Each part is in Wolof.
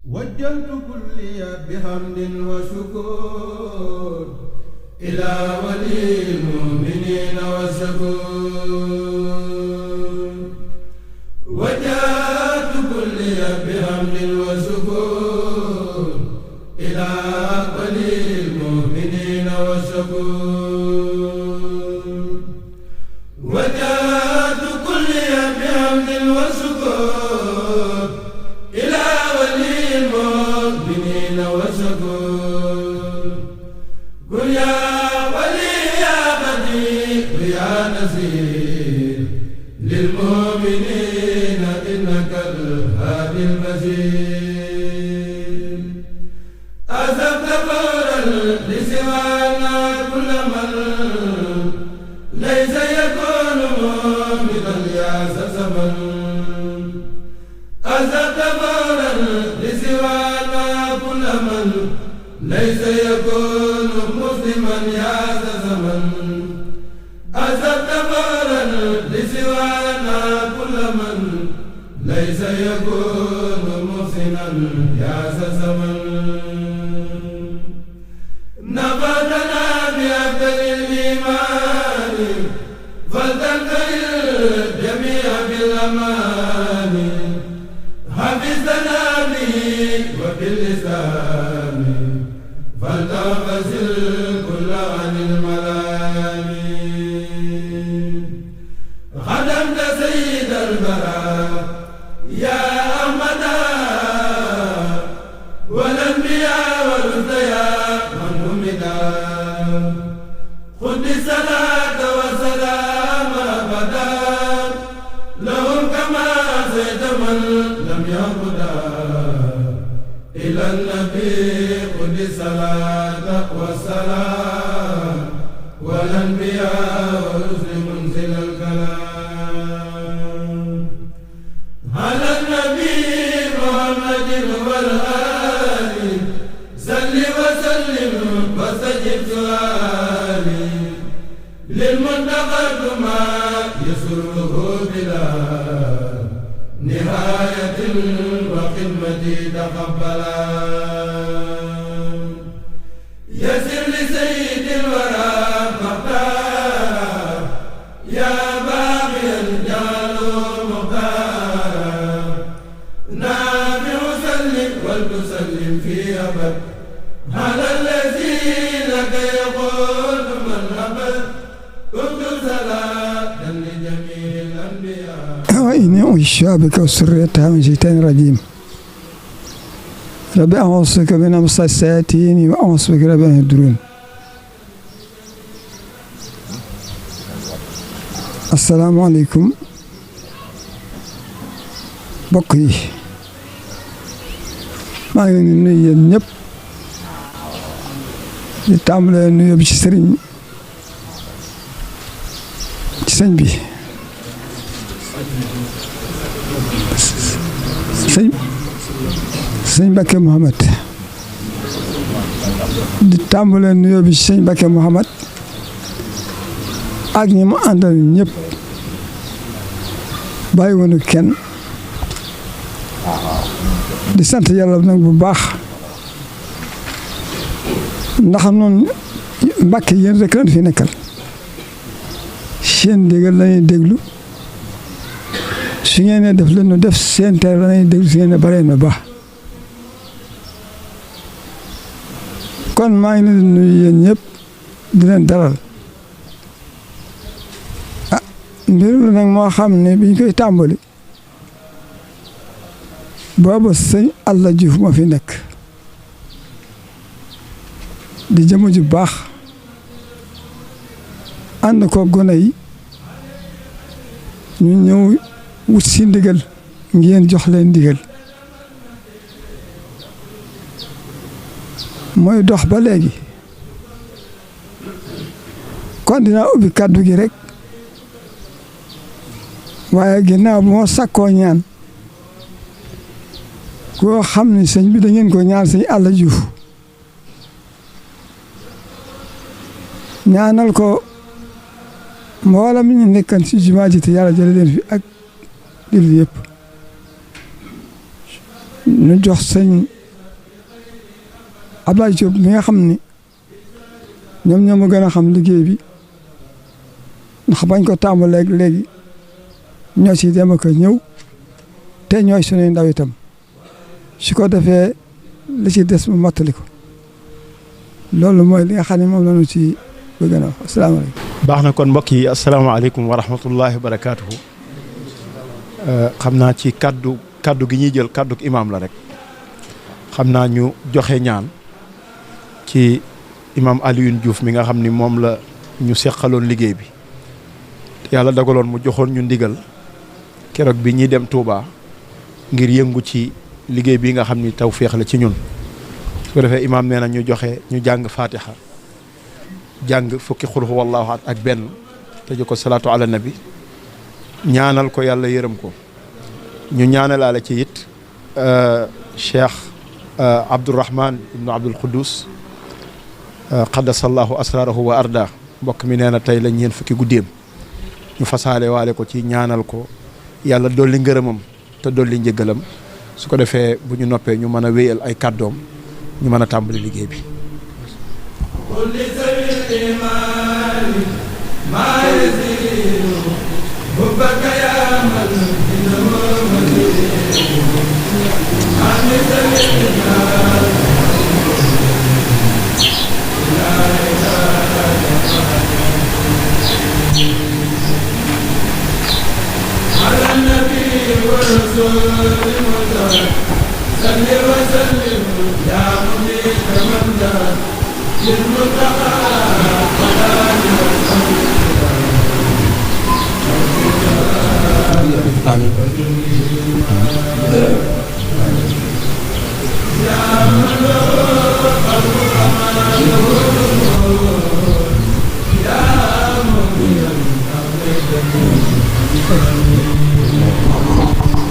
وجهت كلي بحمد وشكر إلى ولي المؤمنين والشكور وجهت كلي بحمد وشكر إلى ولي المؤمنين والشكور وجهت كلي بحمد وشكر إلى ولي المؤمنين والشكور قل يا ولي يا بديع يا نصير للمؤمنين إنك الهادي المسير أذبت فورا لسوانا كل من ليس يكون مؤمنا يا زمن أذبت فورا لسوانا كل من ليس يكون مسلما يا زمن أذبت فورا لسوانا كل من ليس يكون محسنا يا زمن نبتنا بأفضل الإيمان فلتنتهي الجميع بالأمان حفظنا به وباللسان فلتغسل كل عن الملام خدمت سيد البراء يا أحمد والأنبياء والرسل من همدا خذ الصلاة والسلام أبدا لهم كما زيد من لم يهدى إلى النبي خذ الصلاة والسلام والأنبياء والرسل منزل الكلام على النبي محمد والآل صل وسلم واستجب سؤالي للمنتقى ما يسره بلا نهاية وخدمتي تقبلا يسر لسيد الورى مختار يا باغيا جعله مختار نافع سلم ولتسلم في أبد على الذي لك يقول من أبد كنت صلاة لجميع الأنبياء وإني أشابك وسريتها من شيطان رجيم ربي أعوذ بك من همزات الشياطين وأعوذ بك رب أن يحضرون السلام عليكم mbokk yi maa ngi leen di nuyu yéen ñëpp di tàmbalee nuyoo bi ci sëñ bi sëñ Mbacké Mouhamad di tàmbalee nuyoo bi ci sëñ Mbacké Mouhamad ak ñi mu àndal ñëpp bàyyi woonu kenn di sant yàlla nag bu baax ndax noonu Mbàkke yéen rek lañ fi nekkal seen digal lañuy déglu su ngeen ne def leen nu def seen tere lañuy déglu su ngeen ne bare na baax kon maa ngi leen di nuyu yéen ñëpp di leen dalal mbir la nag moo xam ne biñ koy tàmbali boobu sëñ Alla Diouf moo fi nekk di jëmu ju baax ànd ko gone yi ñu ñëw wut si ndigal ngeen jox leen ndigal mooy dox ba léegi kon dinaa ubbi kàddu gi rek waaye ginnaaw bu ma sakkoo ñaan koo xam ne sëñ bi da ngeen ko ñaan sëñ Alla Diouf ñaanal ko mboolem mi ñu nekkan ci jumaa ji te yàlla jële leen fi ak dil yëpp ñu jox sëñ Ablaye Diop mi nga xam ni ñoom ñoo ma gën a xam liggéey bi ndax bañ ko tàmbalee léegi ñoo ci dem ak ñëw te ñooy sunuy ndaw itam su ko defee li ci des mu mottali ko loolu mooy li nga xam ne moom la ñu ci bëgg na wax asalaamaaleykum. baax na kon mbokk yi asalaamaaleykum wa rahmatullahi wa barakaatuhu. xam naa ci kaddu gi ñuy jël kaddu imaam la rek xam naa ñu joxe ñaan ci imaam Alioune Diouf mi nga xam ni moom la ñu seqaloon liggéey bi yàlla dagaloon mu joxoon ñu ndigal keroog bi ñuy dem Touba ngir yëngu ci liggéey bi nga xam ni tawféex la ci ñun su ko defee imaam nee na ñu joxe ñu jàng fatiha jàng fukki xul huwallaahu ahad ak benn tëjee ko salaatu ala nabi ñaanal ko yàlla yërëm ko ñu ñaanalaale ci it Cheikh Abdourahman ibnu Abdul Quddus qaddasallahu asrarahu wa arda mbokk mi nee na tey la ñeen fukki guddeem ñu fasaale waale ko ci ñaanal ko yàlla dolli ngërëmam te dolli njëggalam su ko defee bu ñu noppee ñu mën a wéyal ay kàddoom ñu mën a tàmbali liggéey bi.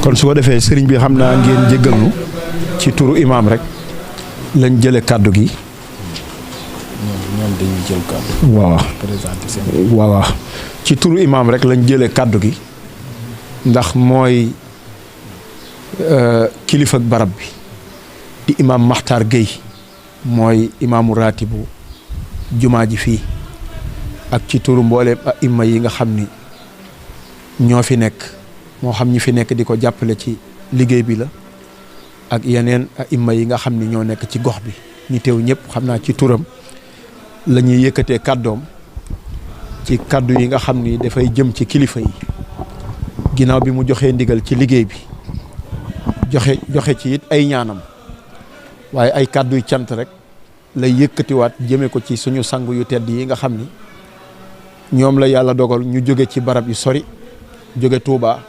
kon su ko defee sëriñ bi xam naa ngeen jéggal nu ci turu imaam rek lañ jële kàddu gi. ñoom dañuy jël kàddu. waaw présenté seen. waaw ci turu imaam rek lañ jële kàddu gi ndax mooy kilifa ak barab bi di imaam Makhtar Gueye mooy imaamu raatibu jumaa ji fii ak ci turu mbooleem imma yi nga xam ni ñoo fi nekk moo xam ñi fi nekk di ko jàppale ci liggéey bi la ak yeneen imma yi nga xam ni ñoo nekk ci gox bi ñi teew ñëpp xam naa ci turam la ñuy yëkkatee kàddoom ci kàddu yi nga xam ni dafay jëm ci kilifa yi ginnaaw bi mu joxee ndigal ci liggéey bi joxe ci it ay ñaanam waaye ay kàdduy cant rek lay yëkkatiwaat jëme ko ci suñu sang yu tedd yi nga xam ni ñoom la yàlla dogal ñu jóge ci barab yu sori jóge Touba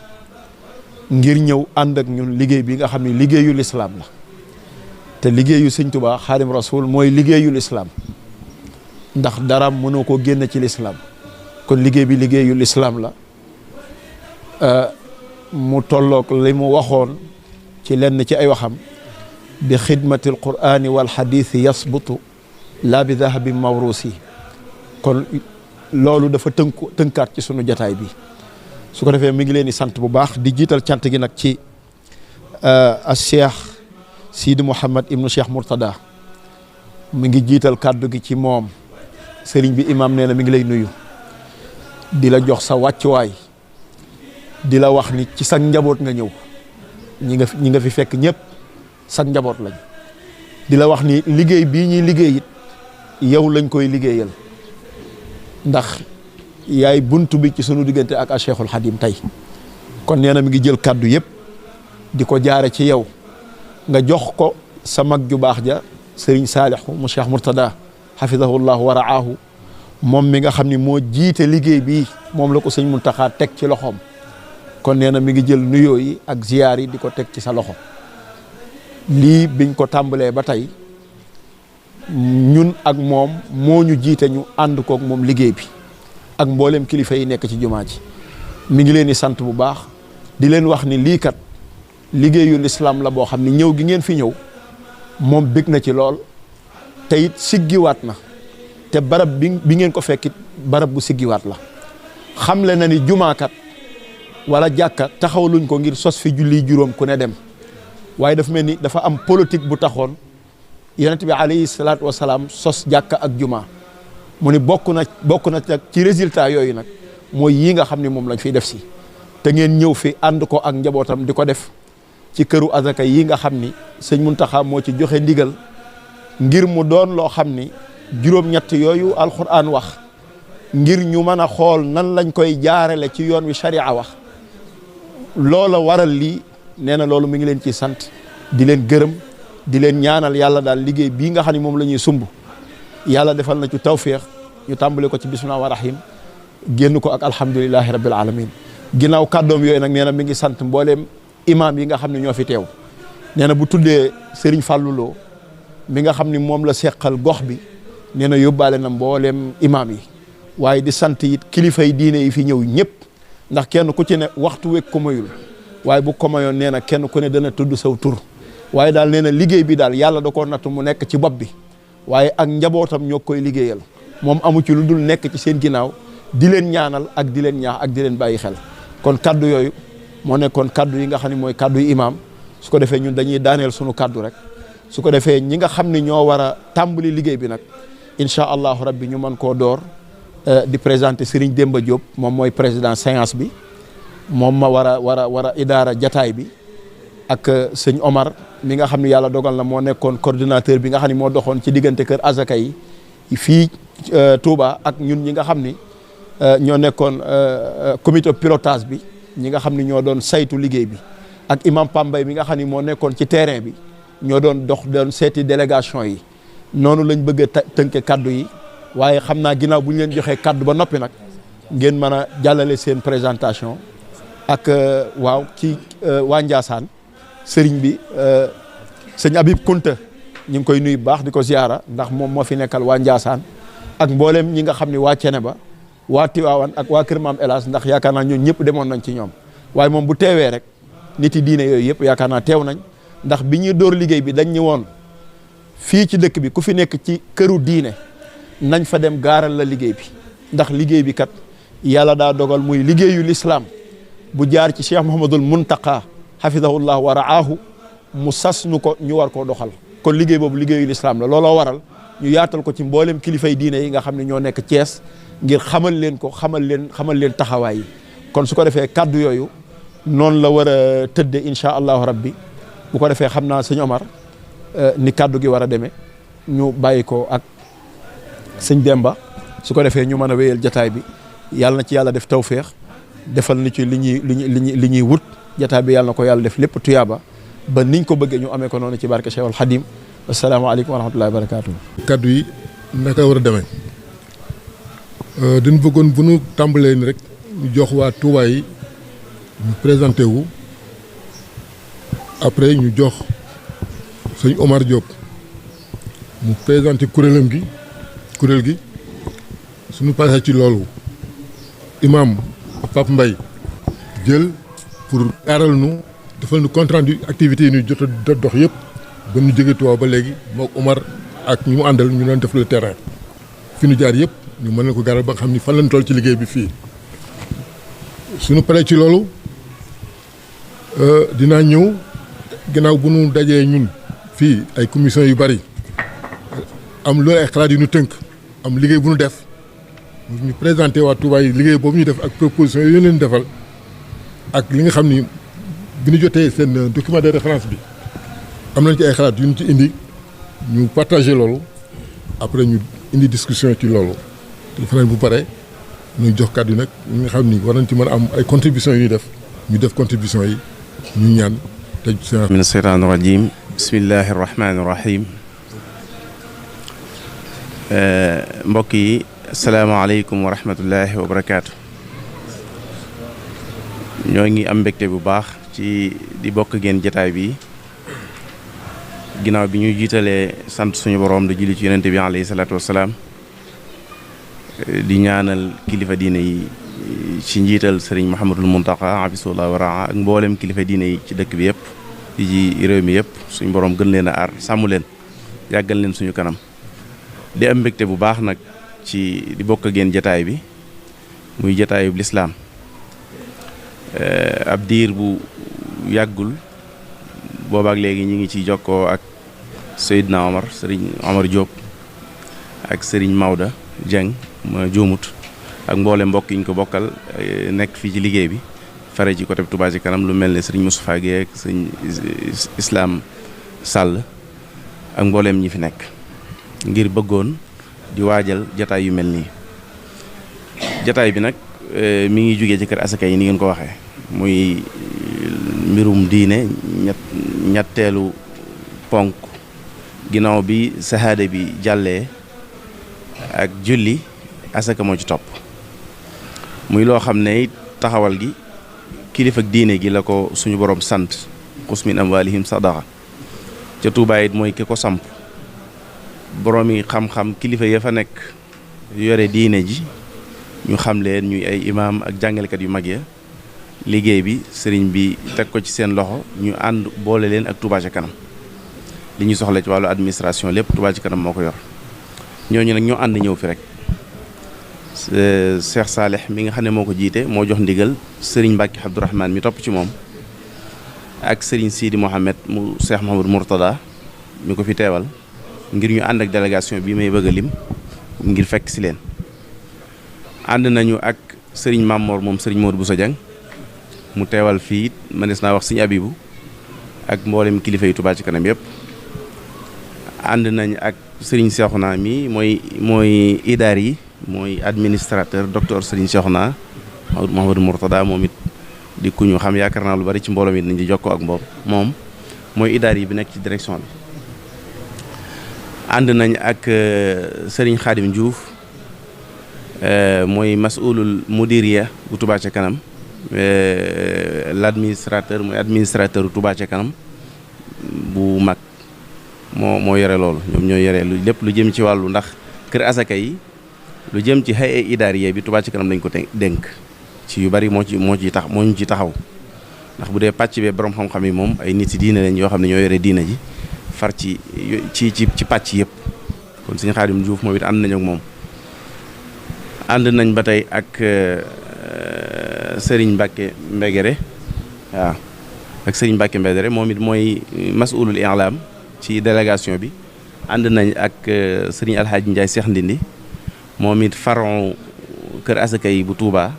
ngir ñëw ànd ak ñun liggéey bi nga xam ni liggéeyu lislaam la te liggéeyu sëñ Touba Xaadim Rasul mooy liggéeyu lislaam ndax dara mënoo koo génn ci lislaam kon liggéey bi liggéeyu lislaam la mu tolloog li mu waxoon ci lenn ci ay waxam bi xidmati alqurani wal xadiisi yasbutu laa bi dahabin mawrusi kon loolu dafa tënkaat ci sunu jataay bi su ko defee mi ngi leen di sant bu baax di jiital cant gi nag ci a cheikh Sidi Mouhamed ibnu Cheikh Mourtada mi ngi jiital kàddu gi ci moom sëriñ bi imam nee na mi ngi lay nuyu di la jox sa wàccuwaay di la wax ni ci sa njaboot nga ñëw ñi nga fi fekk ñëpp sa njaboot lañ di la wax ni liggéey bii ñuy liggéey it yow lañ koy liggéeyal ndax yaay buntu bi ci sunu diggante ak a Cheikhul Khadim tey kon nee na mi ngi jël kàddu yëpp di ko jaare ci yow nga jox ko sa mag ju baax ja sëriñ Saalihu mu Cheikh Mourtada hafidahullahu wa raahu moom mi nga xam ni moo jiite liggéey bi moom la ko sëñ Muntaxa teg ci loxoom kon nee na mi ngi jël nuyoo yi ak ziyaar yi di ko teg ci sa loxo lii biñ ko tàmbalee ba tey ñun ak moom moo ñu jiite ñu ànd kook moom liggéey bi ak mboolem kilifa yi nekk ci jumaa ji mi ngi leen di sant bu baax di leen wax ni lii kat liggéeyu lislaam la boo xam ni ñëw gi ngeen fi ñëw moom bég na ci lool te it siggiwaat na te barab bi ngeen ko fekkit barab bu siggiwaat la xamle na ni jumaakat wala jàkka taxawaluñ ko ngir sos fi julli juróom ku ne dem waaye dafa mel ni dafa am politique bu taxoon yonent bi alayhi salaatu wasalaam sos jàkka ak juma mu ni bokk na nag ci résultat yooyu nag mooy yii nga xam ne moom lañ fiy def si te ngeen ñëw fi ànd ko ak njabootam di ko def ci këru azaka yi nga xam ni sëñ Muntaxa moo ci joxe ndigal ngir mu doon loo xam ni juróom-ñett yooyu alquran wax ngir ñu mën a xool nan lañ koy jaarale ci yoon wi sharia wax loola waral lii nee na loolu mi ngi leen ci sant di leen gërëm di leen ñaanal yàlla daal liggéey bii nga xam ne moom la ñuy sumb yàlla defal na ci tawféex ñu tàmbale ko ci bismillah wa rahim génn ko ak alhamdulillahi rabbil alamin ginnaaw kàddoom yooyu nag nee na mi ngi sant mbooleem imam yi nga xam ne ñoo fi teew nee na bu tuddee Serigne Fallou Lo mi nga xam ni moom la seqal gox bi nee na yóbbaale na mbooleem imam yi waaye di sant it kilifay diine yi fi ñëw ñëpp ndax kenn ku ci ne waxtu wekk ko mayul waaye bu ko mayoon nee na kenn ku ne dana tudd saw tur waaye daal nee na liggéey bi daal yàlla da koo natt mu nekk ci bopp bi waaye ak njabootam ñoo koy liggéeyal moom amu ci lu dul nekk ci seen ginnaaw di leen ñaanal ak di leen ñaax ak di leen bàyyi xel kon kaddu yooyu moo nekkoon kaddu yi nga xam ne mooy kaddu yi imaam su ko defee ñun dañuy daaneel sunu kaddu rek su ko defee ñi nga xam ne ñoo war a tàmbali liggéey bi nag incha allahu rabbi ñu mën koo door di présenter Serigne Demba Diop moom mooy président séance bi moom ma war a idaara jataay bi ak sëñ Omar mi nga xam ne yàlla dogal na moo nekkoon coordinateur bi nga xam ne moo doxoon ci diggante kër azaka yi fii Touba ak ñun ñi nga xam ni ñoo nekkoon comité pilotage bi ñi nga xam ne ñoo doon saytu liggéey bi ak imam Pambay mi nga xam ne moo nekkoon ci terrain bi ñoo doon doon seeti délégation yi noonu lañ bëgg a tënke kaddu yi waaye xam naa ginnaaw bu ñu leen joxee kaddu ba noppi nag ngeen mën a jàllale seen présentation ak waaw ci waa Ndiassane sëriñ bi sëñ Habib Kunta ñu ngi koy nuyu baax di ko ziara ndax moom moo fi nekkal waa Ndiassane ak mboolem ñi nga xam ne waa Ceneba waa Tiwaawan ak waa Kër Maam Elas ndax yaakaar naa ñun ñëpp demoon nañ ci ñoom waaye moom bu teewee rek nit yi diine yooyu yëpp yaakaar naa teew nañ ndax bi ñuy door liggéey bi dañ ñu woon fii ci dëkk bi ku fi nekk ci këru diine nañ fa dem gaaral la liggéey bi ndax liggéey bi kat yàlla daa dogal muy liggéeyu lislaam bu jaar ci Cheikh Mouhamadul Muntaqa hafidahullah wa raahu mu sas nu ko ñu war koo doxal kon liggéey boobu liggéeyu lislaam la looloo waral ñu yaatal ko ci mboolem kilifay diine yi nga xam ne ñoo nekk Thiès ngir xamal leen ko xamal leen taxawaay yi kon su ko defee kaddu yooyu noonu la war a tëdde incha allahu rabbi bu ko defee xam naa sëñ Omar ni kaddu gi war a demee ñu bàyyi ko ak sëñ Demba su ko defee ñu mën a wéyal jataay bi yàlla na ci yàlla def tawféex defal ni ci li ñuy wut jataay bi yàlla na ko yàlla def lépp tuyaaba ba niñ ko bëggee ñu amee ko noonu ci barke Cheikhul Khadim asalaamaaleykum wa rahmatullahi wa barakatuh kaddu yi naka war a demee dañu bëggoon bu ñu tàmbalee ni rek ñu jox waa Touba yi ñu présenté wu après ñu jox sëñ Omar Diop mu présenté kuréel gi suñu passé ci loolu imam Pape Mbaye jël pour aaral nu defal nu compte rendu activités yi ñu jot a dox yëpp ba ñu jógee Touba ba léegi mook Omar ak ñu mu àndal ñu doon def le terrain fi ñu jaar yëpp ñu mën na ko gaaral ba nga xam ni fan lañ toll ci liggéey bi fii suñu paree ci loolu dinaa ñëw ginnaaw bu ñu dajee ñun fii ay commission yu bari am loolu ay xalaat yu ñu tënk am liggéey bu ñu def ñu présenté waa Touba yi liggéey boobu ñu def ak proposition yooyu leen defal ak li nga xam ni bi ñu jotee seen document de référence bi am nañ ci ay xalaat yu ñu ci indi ñu partagé loolu après ñu indi discussion ci loolu te defe nañ bu pare ñu jox kàddu nag ñi nga xam ni war nañ ci mën a am ay contributions yu ñuy def ñu def contribution yi ñu ñaan te min asheytaan irajim bismillahi irrahmani irrahim mbokk yi asalaamaaleykum wa rahmatullahi wa barakaatu ñoo ngi am mbégte bu baax ci di bokk ngeen jataay bi ginnaaw bi ñuy jiitalee sant suñu borom di julli ci yonente bi alayhi salaatu wasalaam di ñaanal kilifa diine yi ci njiital sëriñ Mouhamadul Muntaqa hafisullahi wa raa ak mboolem kilifa diine yi ci dëkk bi yëpp di ci réew mi yëpp suñu borom gën leen a aar sàmm leen yàggal leen suñu kanam di am mbégte bu baax nag ci di bokk ak yéen jataay bi muy jataayub lislaam ab diir bu yàggul boobaak léegi ñu ngi ci jokkoo ak Seydina Omar Serigne Omar Diop ak Serigne Maouda Dieng ma juumut ak mboole mbokk yi ñu ko bokkal nekk fii ci liggéey bi fare ci côté Touba Ca Kanam lu mel ne Serigne Moustapha Guèye ak Serigne Islam Sall ak mbooleem ñi fi nekk ngir bëggoon di waajal jataay yu mel nii jataay bi nag mi ngi jógee ci kër asaka yi ni ngeen ko waxee muy mbirum diine ñetteelu ponk ginnaaw bi sahaada bi jàllee ak julli asaka moo ci topp muy loo xam ne taxawal gi kilifa ak diine gi la ko suñu borom sant xus min amwalihim sadaqa ca Tuubaa it mooy ki ko samp borom yi xam-xam kilifa ya fa nekk yore diine ji ñu xam leen ñuy ay imaam ak jàngalekat yu mag ya liggéey bi sëriñ bi teg ko ci seen loxo ñu ànd boole leen ak Touba Ca Kanam li ñu soxla ci wàllu administration lépp Touba Ca Kanam moo ko yor ñooñu nag ñoo ànd ñëw fi rek Cheikh Saleh mi nga xam ne moo ko jiite moo jox ndigal sëriñ Mbacke Abdourahmane mi topp ci moom ak sëriñ Sidi Mohamed mu Cheikh Mouhamadou Mourtada mi ko fi teewal ngir ñu ànd ak délégation bi may bëgg a lim ngir fekk si leen ànd nañu ak sëriñ Mamor moom sëriñ Modou Bousso Dieng mu teewal fii it mënees naa wax sëriñ Abibu ak mboolem kilifa yu Touba Ca Kanam yëpp ànd nañ ak sëriñ Cheikhouna mi mooy idaar yi mooy administrateur docteur sëriñ Cheikhouna Mouhamadou Mourtada moom it di ku ñu xam yaakaar naa lu bari ci mbooloo mi nañ di jokkoo ak moom mooy idaar yi bi nekk ci direction bi ànd nañ ak sëriñ Khadim Diouf mooy masulul mudiriya bu Touba Ca Kanam l'administrateur mooy administrateur bu Touba Ca Kanam bu mag moo yore loolu ñoom ñoo yore lu lépp lu jëm ci wàllu ndax kër asaka yi lu jëm ci hay idaariye bi Touba Ca Kanam dañ ko dénk ci yu bari moo ñu ci taxaw ndax bu dee pàcc bee borom xam-xam yi moom ay nit yi diine lañ yoo xam ne ñoo yore diina ji far ci pàcc yëpp kon Sëriñ Xaadim Diouf moom it ànd nañu ak moom ànd nañ ba tey ak Serigne Mbacke Mbegere waaw ak Serigne Mbacke Mbegere moom it mooy masulul i'lam ci délégation bi ànd nañ ak Serigne Alhaaji Ndiaye Cheikh Ndindi moom it faron kër asaka yi bu Touba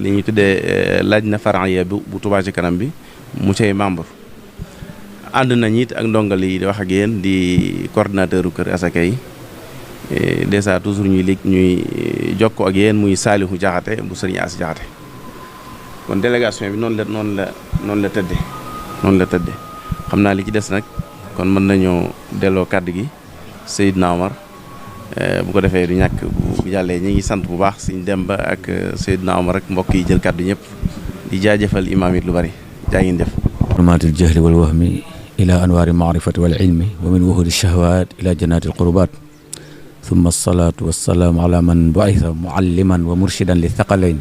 li ñuy tuddee laaj na faran ya bu Touba Ca Kanam bi mu cay membre ànd nañ it ak ndongal yi di wax ak yéen di coordinateur kër asaka yi dèjà toujours ñuy jokkoo ak yéen muy Saalihu Jaxate bu Serigne As Jaxate kon délégation bi noonu la tëdde xam naa li ci des nag kon mën nañoo delloo kàddu gi Seydina Omar bu ko defee du ñàkk bu jàllee ñi ngi sant bu baax Sëriñ Demba ak Seydina Omar ak mbokk yi jël kàddu ñëpp di jaajëfal imaam it lu bari jaa ngeen jëf rumaatil jahli wal wahmi ila anwaari maarifati wal ilmi wa min wuhudi shahwaat ila jannaati alqurubaat ثم الصلاة والسلام على من بعث معلما ومرشدا للثقلين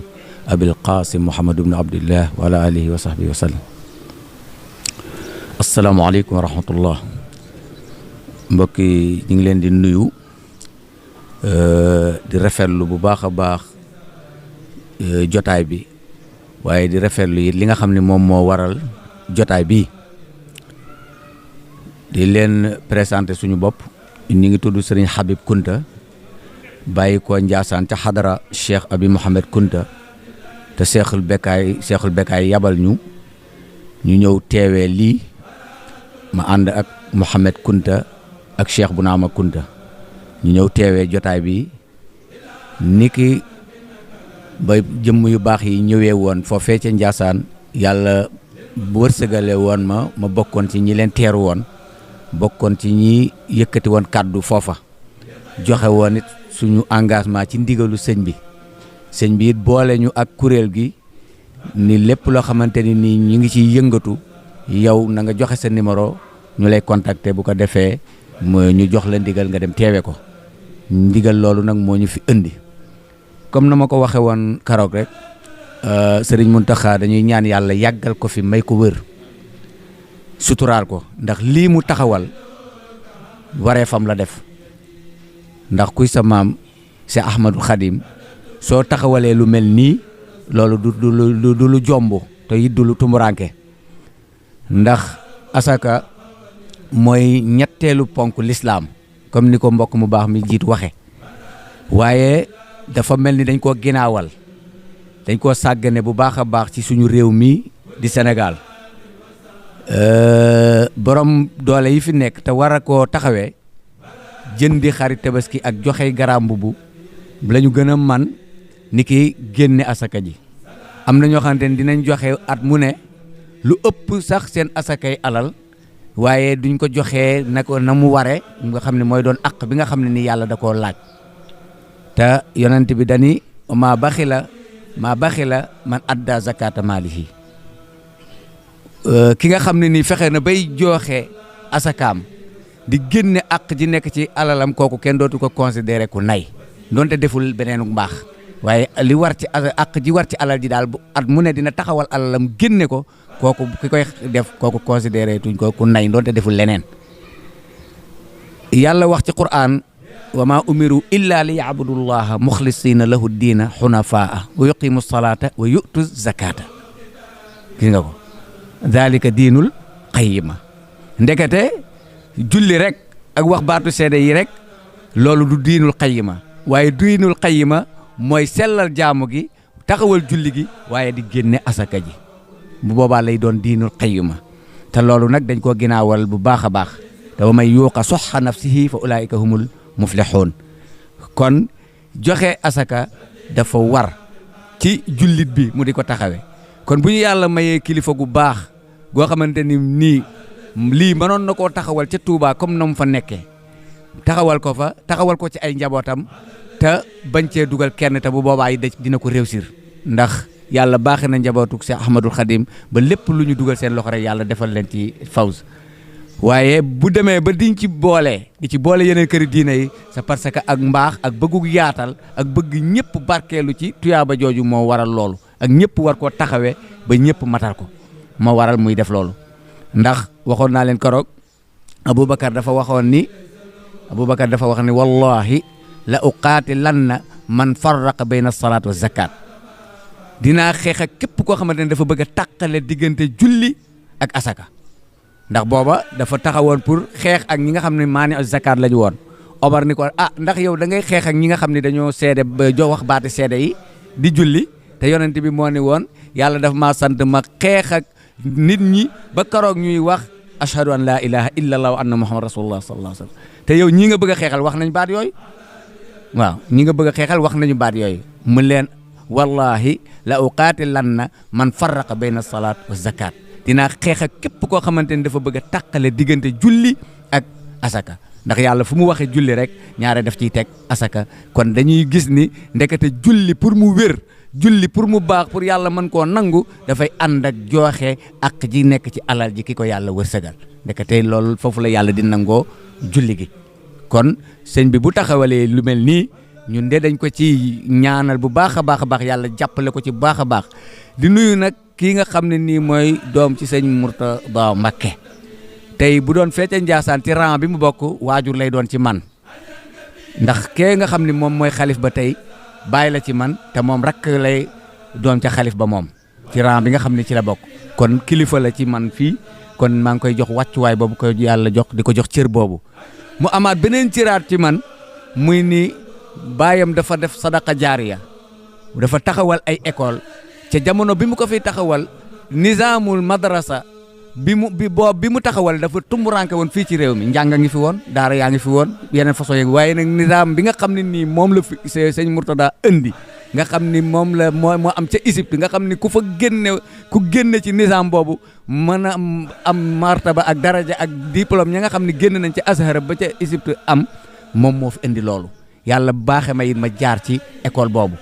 أبي القاسم محمد بن عبد الله وعلى آله وصحبه وسلم السلام عليكم ورحمة الله mbokk yi ñu ngi leen di nuyu di rafetlu bu baax a baax jotaay bi waaye di rafetlu it li nga xam ne moom moo waral jotaay bi di leen présenter suñu bopp ñu ngi tudd Serigne Habib Kunta bàyyi ko Njaasaan ca xadara Cheikh Abi Mohamed Kunta te Cheikhul Bekaay yabal ñu ñëw teewee lii ma ànd ak Mohamed Kunta ak Cheikh Bunaama Kunta ñu ñëw teewee jotaay bi niki ba jëmm yu baax yi ñëwee woon foofee ca Njaasaan yàlla wërsëgale woon ma bokkoon ci ñi leen teeru woon bokkoon ci ñi yëkkati woon kàddu foofa joxe woon it suñu engagement ci ndigalu sëñ bi it boole ñu ak kuréel gi ni lépp loo xamante ni nii ñu ngi ciy yëngatu yow na nga joxe sa numéro ñu lay contacter bu ko defee ñu jox la ndigal nga dem teewe ko ndigal loolu nag moo ñu fi indi comme na ma ko waxe woon karoog rek sëriñ Muntaxa dañuy ñaan yàlla yàggal ko fi may ko wër suturaal ko ndax lii mu taxawal waree fam la def ndax kuy sa maam Cheikh Ahmadou Khadim soo taxawalee lu mel nii loolu du lu jomb te it du lu tumuranke ndax asaka mooy ñetteelu ponk lislaam comme ni ko mbokk mu baax mi jiitu waxe waaye dafa mel ni dañ koo ginaawal dañ koo sàggane bu baax a baax ci suñu réew mi di Sénégal borom doole yi fi nekk te war a koo taxawee jëndi xarit tabaski ak joxe garaam mbubu la ñu gën a man ni ki génne asaka ji am na ñoo xamante ne dinañ joxe at mu ne lu ëpp sax seen asakay alal waaye duñ ko joxee na ko na mu ware nga xam ne mooy doon àq bi nga xam ne ni yàlla da koo laaj te yonent bi dani maa baxila man adda zakata maalihi ki nga xam ne nii fexe na bay joxe asakaam di génne àq ji nekk ci alalam kooku kenn dootu ko considéré ku nay doonte deful beneenu mbaax waaye li war ci àq ji war ci alal ji daal bu at mu ne dina taxawal alalam génne ko kooku ki koy def kooku considéré tuñ ko ku nay doonte deful leneen yàlla wax ci Qur'an wa ma umiru illa li ya'budullaha mukhlisina lahu diina xunafaa wa yuqimu salata wa yu'tu zakata gis nga ko dalika diinul qayyima ndekete julli rek ak wax baatu seede yi rek loolu du diinul qayyima waaye diinul qayyima mooy sellal jaamu gi taxawal julli gi waaye di génne asaka ji bu boobaa lay doon diinul qayyima te loolu nag dañ koo ginaawal bu baax a baax te wa may yuuqa suhha nafsihi fa ulaa'ika humul muflixuun kon joxe asaka dafa war ci jullit bi mu di ko taxawe kon bu ñu yàlla mayee kilifa gu baax goo xamante ni nii lii mënoon na koo taxawal ca Touba comme na mu fa nekkee taxawal ko fa taxawal ko ci ay njabootam te bañ cee dugal kenn te bu boobaa yi dina ko réussir ndax yàlla baaxee na njabootuk Cheikh Ahmadul Khadim ba lépp lu ñu dugal seen loxo rek yàlla defal leen ci fawz waaye bu demee ba di ci boole yeneen këri diine yi c'est parce que ak mbaax ak bëggu yaatal ak bëgg ñëpp barkeelu ci tuyaaba jooju moo waral loolu ak ñëpp war koo taxawee ba ñëpp matal ko moo waral muy def loolu ndax waxoon naa leen keroog Aboubacar dafa wax ni wallahi la uqaatilanna man farraqa bayna salaat wa zakat dinaa xeex ak képp koo xamante ne dafa bëgg a tàqale diggante julli ak asaka ndax booba dafa taxawoon pour xeex ak ñi nga xam ne maani zakat la ñu woon Omar ni ko ndax yow da ngay xeex ak ñi nga xam ne dañoo seede ba jo wax baati seede yi di julli te yonent bi moo ni woon yàlla dafa maa sant ma xeex ak nit ñi ba karoog ñuy wax ashhadu an la ilaha illa allah wa anna muhammad rasulullah sallallahu alayhi wasallam te yow ñii nga bëgg a xeexal wax nañ baat yooyu waaw ñi nga bëgg a xeexal wax nañu baat yooyu mu leen wallahi la uqaatilanna man farraqa bayna salaat wa zakat dinaa xeex ak képp koo xamante ni dafa bëgg a tàqale diggante julli ak asaka ndax yàlla fu mu waxee julli rek ñaare daf ciy teg asaka kon dañuy gis ni ndekete julli pour mu wér julli pour mu baax pour yàlla mën koo nangu dafay ànd ak joxe ak ji nekk ci alal ji ki ko yàlla wërsëgal ndekete loolu foofu la yàlla di nangoo julli gi kon sëñ bi bu taxawalee lu mel nii ñun de dañ ko ci ñaanal bu baax a baax a baax yàlla jàppale ko ci baax a baax di nuyu nag kii nga xam ne nii mooy doom ci sëñ Mourtada Mbacké tey bu doon feete Njaasaan ci rang bi mu bokk waajur lay doon ci man ndax kee nga xam ne moom mooy xalif ba tey bàyyi la ci man te moom rakk lay doon ca xalif ba moom ci rang bi nga xam ne ci la bokk kon kilifa la ci man fii kon maa ngi koy jox wàccuwaay boobu ko yàlla jox di ko jox cër boobu mu amaat beneen cëraat ci man muy ni baayam dafa def sadaqa jaariya dafa taxawal ay école ca jamono bi mu ko fiy taxawal nizaamul madrasa bi mu taxawal dafa tumburanke woon fii ci réew mi njàng ngi fi woon daara yaa ngi fi woon yeneen façon yeeg waaye nag nizaam bi nga xam ne nii moom la fi sëñ Mourtada indi nga xam ni moom la moo am ca Égypte nga xam ni ku génne ci nizaam boobu mën a am martaba ak daraja ak diplôme ña nga xam ne génn nañ ci Azhar ba ca Égypte am moom moo fi indi loolu yàlla baaxe ma it ma jaar ci école boobu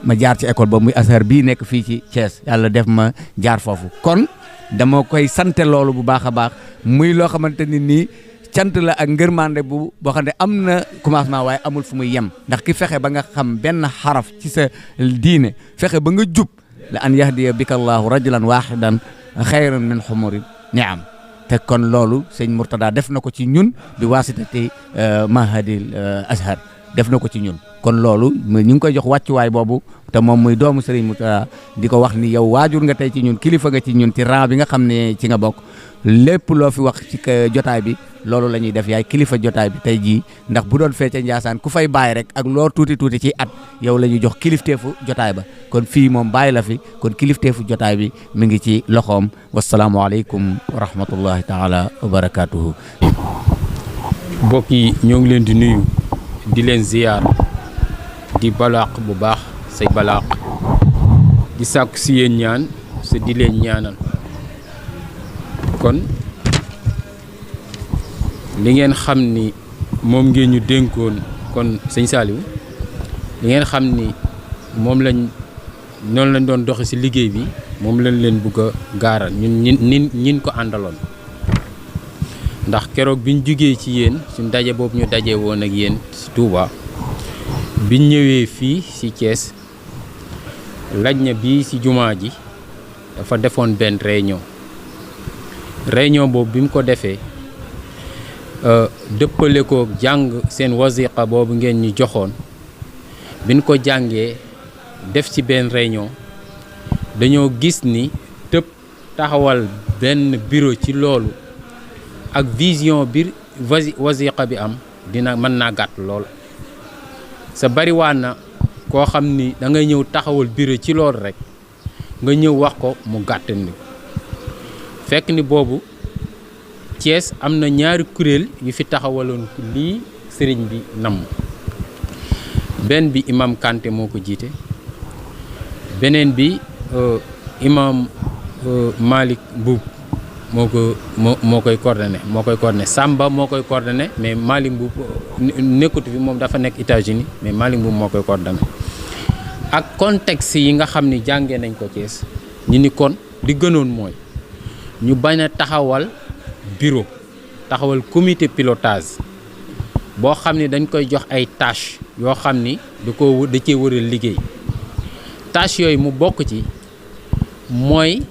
muy Azhar bii nekk fii ci Thiès yàlla def ma jaar foofu kon dama koy sante loolu bu baax a baax muy loo xamante ni nii cant la ak ngërmande boo xam ne am na commencement waaye amul fu muy yem ndax ki fexe ba nga xam benn xaraf ci sa diine fexe ba nga jub la an yahdiya bika allahu rajulan wahidan xayran min humuri ni'am te kon loolu sëñ Mourtada def na ko ci ñun bi waasitati mahadil Azhar def na ko ci ñun kon loolu ñu ngi koy jox wàccuwaay boobu te moom muy doomu Serigne Mourtada di ko wax ni yow waajur nga tey ci ñun kilifa nga ci ñun ci rang bi nga xam ne ci nga bokk lépp loo fi wax ci jotaay bi loolu la ñuy def. yaay kilifa jotaay bi tey jii, ndax bu doon feete Njaasaan ku fay bàyyi rek ak loo tuuti tuuti ci at yow la ñuy jox kilifteefu jotaay ba. kon fii moom bàyyi la fi, kon kilifteefu jotaay bi mi ngi ci loxoom. wasalaamualeykum wa rahmatullahi taala wa barakaatuhu. mbokk yi ñoo ngi leen di nuyu di leen ziyaar di balaax bu baax say balaax di sàkku si yéen ñaan sa di leen ñaanal. kon li ngeen xam ni moom ngeen ñu dénkoon kon sëñ Saliou li ngeen xam ni moom lañ noonu lañ doon doxe ci liggéey bi moom lañ leen bëgg a gaaral ñin ko àndaloon. ndax keroog biñ jugee ci yéen suñ daje boobu ñu daje woon ak yéen ci Touba biñ ñëwee fii ci Thiès laj na bii ci jumaa ji dafa defoon benn réunion boobu bi mu ko defee dëppale ko jàng seen wasiqa boobu ngeen ñu joxoon biñ ko jàngee def ci benn réunion dañoo gis ni tëb taxawal benn bureau ci loolu ak vision bi wasiqa bi am dina mën naa gàtt lool. sa bariwaan na koo xam ni da ngay ñëw taxawal bureau ci loolu rek nga ñëw wax ko mu gàtt ni fekk ni boobu Thiès am na ñaari kuréel yu fi taxawaloon lii sëriñ bi namm. benn bi imam Kanté moo ko jiite, beneen bi imam Malick Mbuub moo koy coordonné Samba moo koy coordonné, mais Malick Mbuub nekkut fi, moom dafa nekk États-Unis, mais Malick Mbuub moo koy coordonné. ak contexte yi nga xam ni jàngee nañ ko Thiès ñu ni kon li gënoon mooy ñu bañ a taxawal bureau, taxawal comité pilotage boo xam ni dañ koy jox ay tâches yoo xam ni da cee war a liggéey. tâches yooyu mu bokk ci mooy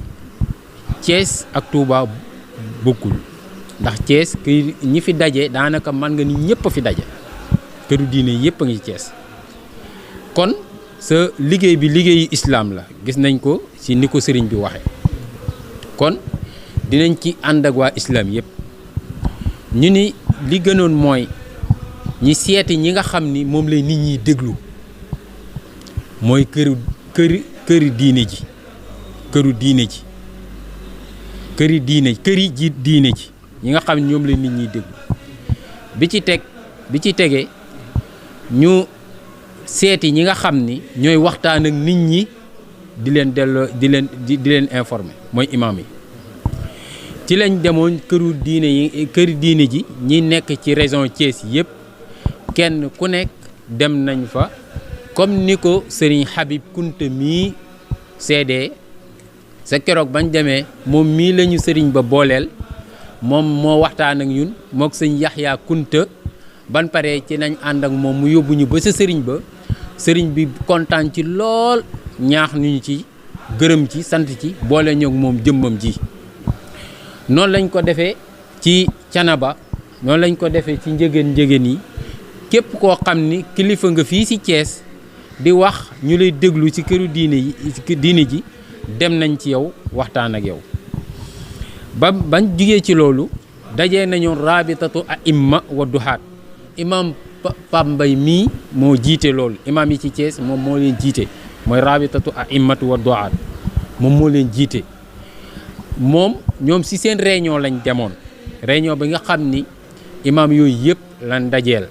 Thiès ak Touba bokkul, ndax Thiès ñi fi daje daanaka mën nga ni ñëpp a fi daje, këru diine yëpp a ngi Thiès. kon sa liggéey bi liggéeyu islam la, gis nañ ko ci ni ko sëriñ bi waxee. kon dinañ ci ànd ak waa islam yëpp. ñu ni li gënoon mooy ñi seeti ñi nga xam ni moom lay nit ñiy déglu, mooy këri diine ji, këri diine ji ñi nga xam ne ñoom lay nit ñiy déglu. bi ci tege ñu seeti ñi nga xam ni ñooy waxtaan ak nit ñi di leen delloo di leen informer, mooy imam yi. ci lañ demoon këri diine ji ñi nekk ci région Thiès yëpp, kenn ku nekk dem nañ fa, comme ni ko Serigne Habib Kounta mii seedee. sa keroog bañ demee moom mii lañu sëriñ ba booleel, moom moo waxtaan ak ñun mook sëñ Yaxya Kounta. ban pare ci nañ ànd ak moom mu yóbbu ñu ba sa sëriñ ba, sëriñ bi kontaan ci lool, ñaax ñu ci, gërëm ci, sant ci, boole ñoog moom jëmmam ji. noonu lañ ko defee ci Canaba, noonu lañ ko defee ci njëgeen yi. képp koo xam ni kilifa nga fii ci Thiès di wax ñu lay déglu ci këru diine ji dem nañ ci yow waxtaan ak yow. bañ jugee ci loolu dajee nañu rabitatu aimma wa duhaat. imam Pape Mbaye mii moo jiite loolu, imam yi ci Thiès moom moo leen jiite, mooy rabitatu aimmatu wa duhaat, moom moo leen jiite. ñoom ci seen réunion lañ demoon, réunion bi nga xam ni imam yooyu yëpp lañ dajeel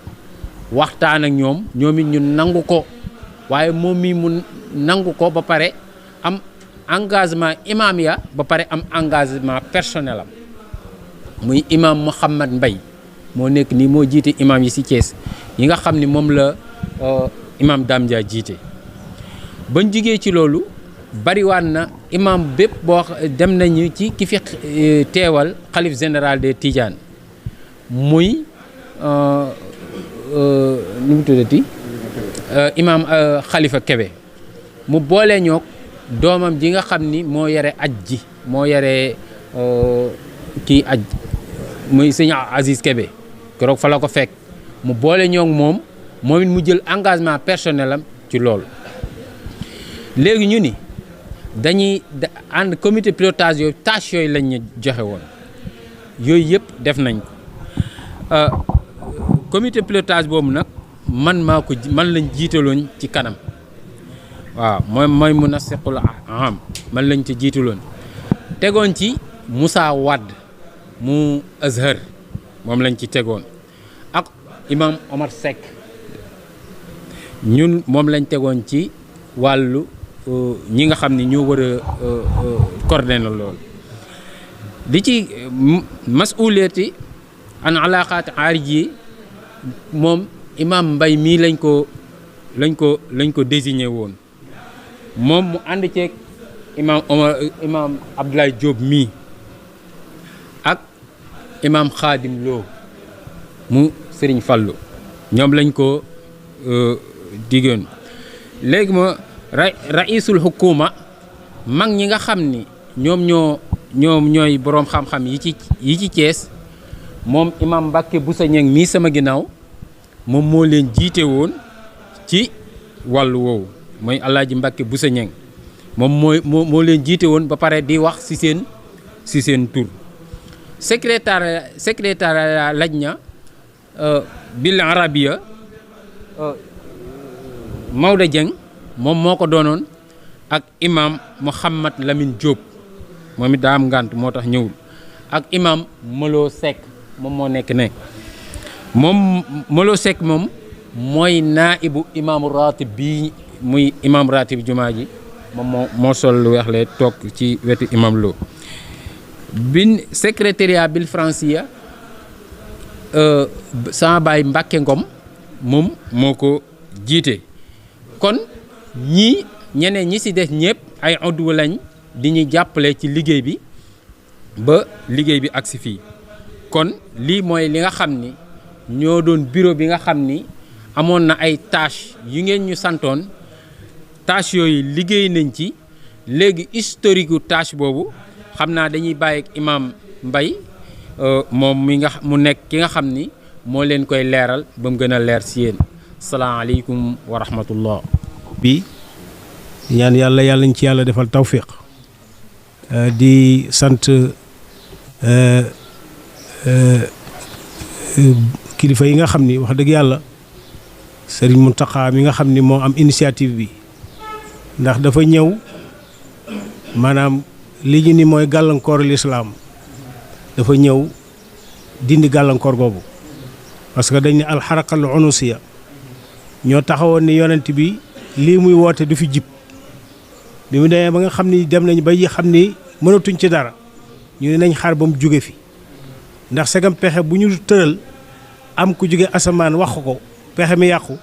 waxtaan ak ñoom it ñu nangu ko, waaye moom mii mu nangu ko ba pare am engagement imam ya, ba pare am engagement personnel am. muy imam Mouhamad Mbaye moo nekk nii moo jiite imam yi ci Thiès yi nga xam ni moom la imam Dame Dia jiite. bañ jugee ci loolu bariwaan na imam bépp boo dem nañu ci ki fi teewal xalif général des Tidianes, muy nu mu tuddati imam Khalifa Kebe, mu boole ñoog doomam ji nga xam ni moo yore aj ji, moo yore kii aj, muy sëñ Aziz Kebe. keroog fa la ko fekk mu boole ñoog moom it mu jël engagement personnel am ci loolu. léegi ñu ni dañuy ànd comité pilotage yooyu tâche yooyu lañ ñu joxe woon. yooyu yëpp def nañ ko comité pilotage boobu nag man lañ jiitaloon ci kanam waaw mooy munasiqul am man lañ ci jiitaloon tegoon ci Moussa Wade mu Azhar moom lañ ci tegoon ak imam Omar Seck ñun moom lañ tegoon ci wàllu ñi nga xam ni ñoo war a coordonner loolu di ci masuliyati an alaqaat aariji moom imam Mbay mii lañ ko désigné woon moom mu ànd ceeg imam Abdoulaye Diop mii ak imam Khadim Lo mu Serigne Fallou ñoom lañ ko diggoon léegi ma raisul hukuma mag ñi nga xam ni ñoom ñooy boroom xam-xam yi ci Thiès moom imam Mbacke Boussa Niang mii sama ginnaaw moom moo leen jiite woon ci wàllu woowu mooy Alaaji Mbacke Boussa Niang moom moo leen jiite woon ba pare di wax ci seen tur secrétaire lajna bil arabia Maodo Dieng moom moo ko doonoon ak imam Mouhamad Lamine Diop moom it daa am ngànt moo tax ñëwul ak imam Molo Seck moom moo nekk ne moom Molo Seck moom mooy naibu imaamu ratib bii muy imam ratib jumaa ji moom moo sol lu weex le toog ci wetu imam Lo bin secrétariat bil francia sama baay Mbàkke Ngom moom moo ko jiite kon ñeneen ñi ci des ñëpp ay oddu lañ di ñu jàppale ci liggéey bi ba liggéey bi agsi fii kon lii mooy li nga xam ni ñoo doon bureau bi nga xam ni amoon na ay tâches yu ngeen ñu santoon tâches yooyu liggéey nañ ci léegi historique gu tâche boobu xam naa dañuy bàyyi ak imam Mbay moom mu nekk ki nga xam ni moo leen koy leeral ba mu gën a leer si yéen salaamaaleykum wa rahmatullah bi ñaan yàlla ñu ci yàlla defal tawfiq di sant kilifa yi nga xam ni wax dëgg yàlla Sëriñ Muntaxa mi nga xam ni moo am initiative bi ndax dafa ñëw maanaam li ñu ni mooy gàllankoor lislaam dafa ñëw dindi gàllankoor boobu parce que dañ ne alxarakal unusiya ñoo taxawoon ni yonent bi lii muy woote du fi jib bi mu demee ba nga xam ni dem nañ ba xam ni mënatuñ ci dara ñu ne nañ xaar ba mu jóge fi ndax segam pexe bu ñu tëral am ku jóge asamaan wax ko pexe mi yàqu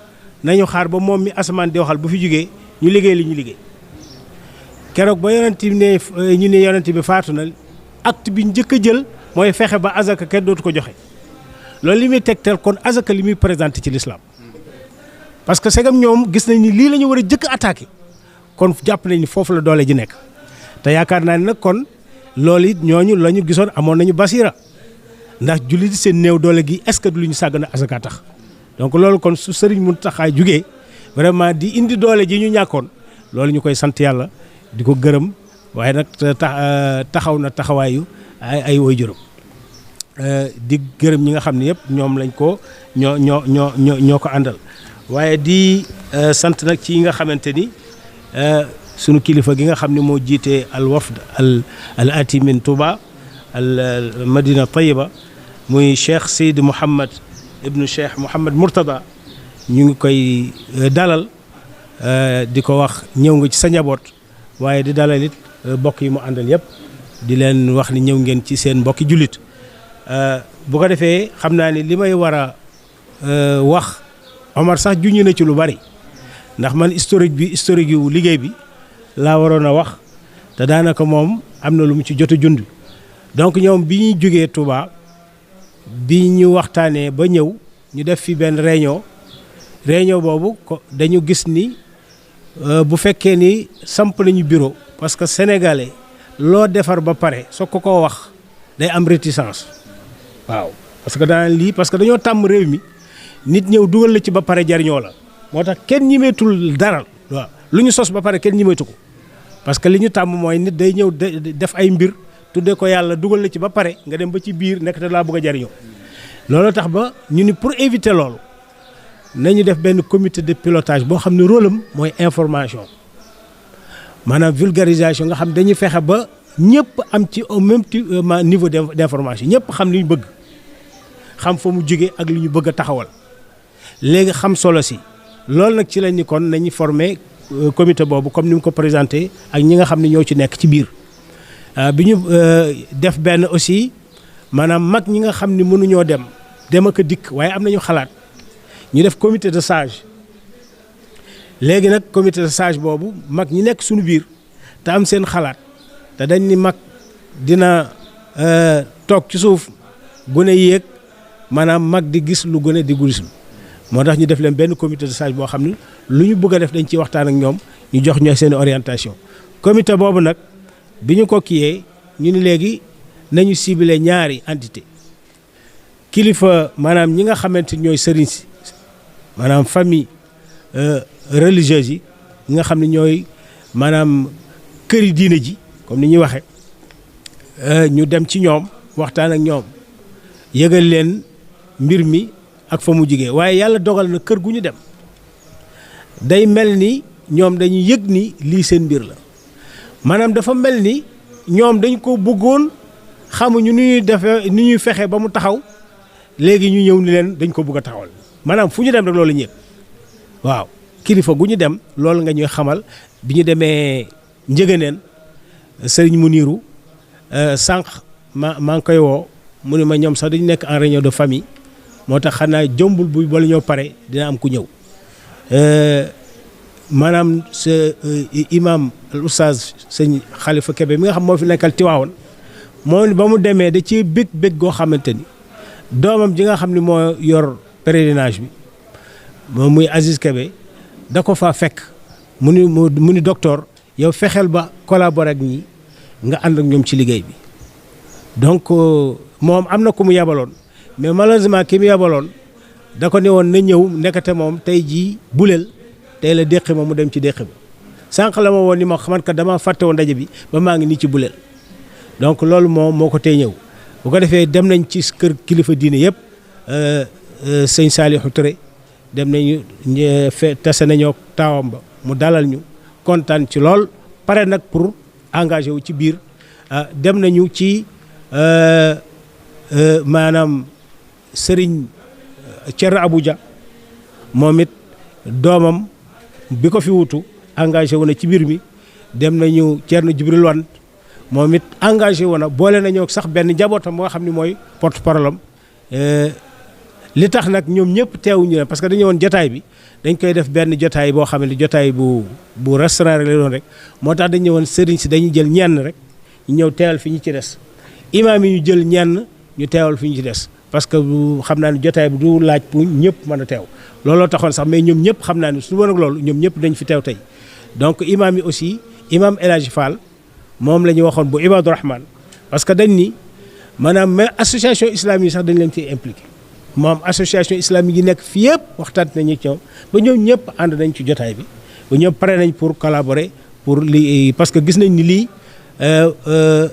nañu xaar ba moom mi asamaan di waxal bu fi jógee ñu liggéey li ñu liggéey keroog ba yonent bi ne ñu ne yonent bi faatu na acte bi njëkk a jël mooy fexe ba azaka kenn dootu ko joxe loolu li muy tegtal kon azaka li muy présenté ci l'islam parce que segam ñoom gis nañ ni lii la ñu war a jëkk attaqué kon jàpp nañ ni foofu la doole ji nekk te yaakaar naa ne nag kon loolu it ñooñu la ñu gisoon amoon nañu basira ndax jullit seen néew doole gi est-ce que du lu ñu sàgg na azaka tax donc loolu kon su Sëriñ Muntaxa jugee vraiment di indi doole ji ñu ñàkkoon loolu ñu koy sant yàlla di ko gërëm waaye nag taxaw na taxawaayu ay waajuram di gërëm ñi nga xam ne yëpp ñoom lañ ko ñoo ko àndal waaye di sant nag ci yi nga xamante ni sunu kilifa gi nga xam ne moo jiite al wafd al ati min Touba al Madina Tayiba muy Cheikh Seydi Mouhamad ibnu Cheikh Mouhamad Mourtada ñu ngi koy dalal di ko wax ñëw nga ci sa njaboot waaye di dalal it mbokk yi mu àndal yëpp di leen wax ni ñëw ngeen ci seen mbokki jullit bu ko defee xam naa ni li may war a wax Omar sax juñu na ci lu bari ndax man historique yu liggéey bi laa waroon a wax te daanaka moom am na lu mu ci jot a jund donc ñoom bi ñuy jógee Touba bi ñu waxtaanee ba ñëw ñu def fi benn réunion boobu ko dañu gis ni bu fekkee ni samp nañu bureau parce que sénégalais loo defar ba pare soo ko wax day am réticence waaw parce que daan lii parce que dañoo tàmm réew mi nit ñëw dugal la ci ba pare jariñoo la moo tax kenn ñimeetul dara waaw lu ñu sos ba pare kenn ñimeetu ko parce que li ñu tàmm mooy nit day ñëw def ay mbir tuddee ko yàlla dugal la ci ba pare nga dem ba ci biir nekk te laa bëgg a jariñoo loolu tax ba ñu ni pour éviter loolu nañu def benn comité de pilotage boo xam ne rôle am mooy information maanaam vulgarisation nga xam dañuy fexe ba ñëpp am ci au même niveau d'information ñëpp xam li ñu bëgg xam fa mu jóge ak li ñu bëgg a taxawal léegi xam solo si loolu nag ci lañ ni kon nañu former comité boobu comme ni mu ko présenté ak ñi nga xam ne ñoo ci nekk ci biir bi ñu def benn aussi maanaam mag ñi nga xam ne mënuñoo dem ak a dikk waaye am nañu xalaat ñu def comité de sage léegi nag comité de sage boobu mag ñi nekk suñu biir te am seen xalaat te dañ ni mag dina toog ci suuf gune yéeg maanaam mag di gis lu gune di gis moo tax ñu def leen benn comité de sage boo xam ne lu ñu bëgg a def dañ ciy waxtaan ak ñoom ñu jox ñoo seen orientation comité boobu nag bi ñu ko kiyee ñu ni léegi nañu ciblé ñaari entité kilifa maanaam ñi nga xamante ñooy sëriñ si maanaam famille religieuse yi ñi nga xam ne ñooy maanaam këri diine ji comme ni ñuy waxe ñu dem ci ñoom waxtaan ak ñoom yëgal leen mbir mi ak fa mu jigee waaye yàlla dogal na kër gu ñu dem day mel ni ñoom dañuy yëg ni lii seen mbir la maanaam dafa mel ni ñoom dañ ko bëggoon xamuñu ni ñuy defee ni ñuy fexe ba mu taxaw léegi ñu ñëw ni leen dañ ko bëgg a taxawal maanaam fu ñu dem rek loolu ñëpp waaw kilifa gu ñu dem loolu nga ñuy xamal bi ñu demee njëgëneen sëriñ Muniru sànq maa ngi koy woo mu ne ma ñoom sax dañu nekk en réunion de famille moo tax xanaa jombul bu bala ñoo pare dina am ku ñëw maanaam sa imam al oustaz sëñ Khalifa Kébé mi nga xam moo fi nekkal Tiwaawoon moo ba mu demee da ci bég goo xamante ni doomam ji nga xam ne moo yor pèlerinage bi moom muy Aziz Kébé da ko faa fekk mu ni docteur yow fexeel ba collaborer ak ñi nga ànd ak ñoom ci liggéey bi donc moom am na ku mu yabaloon mais malheureusement ki mu yabaloon da ko ne woon na ñëw nekkate moom tey jii buleel tey la déqi ma mu dem ci déqi ba sànq la ma woon ni ma xaman ka dama fàtte woon ndaje bi ba maa ngi nii ci buleel donc loolu moom moo ko tey ñëw bu ko defee dem nañ ci kër kilifa diine yëpp sëñ Saliou Touré dem nañu tase nañoo taawam ba mu dalal ñu kontaan ci lool pare nag pour engagé wu ci biir dem nañu ci maanaam Serigne Thierno Abuja moom it doomam bi ko fi wutu engagé wu na ci biir mi dem nañu Thierno Jibril Wan moom it engagé wu na boole nañoo sax benn njabootam moo xam ne mooy porte parole am li tax nag ñoom ñëpp teewuñu leen parce que dañu woon jotaay bi dañ koy def benn jotaay boo xam ne jotaay bu restaurant rek la doon rek moo tax dañu ñëwoon sëriñ si dañuy jël ñenn rek ñu ñëw teewal fi ñu ci des imaam yi ñu jël ñenn ñu teewal fi ñu ci des parce que xam naa ne jotaay bi du laaj pour ñëpp mën a teew looloo taxoon sax mais ñoom ñëpp xam naa ne su woon ak loolu ñoom ñëpp dañ fi teew tey donc imaam yi aussi imaam El Hadji Fall moom la ñu waxoon bu Ibadu Rahman parce que dañ ni maanaam mais association islamique yi sax dañ leen ciy impliqué moom association islamique yi nekk fii yëpp waxtaan nañu ci ñoom ba ñoom ñëpp ànd nañ ci jotaay bi ba ñoom pare nañ pour collaborer pour lii parce que gis nañ ni lii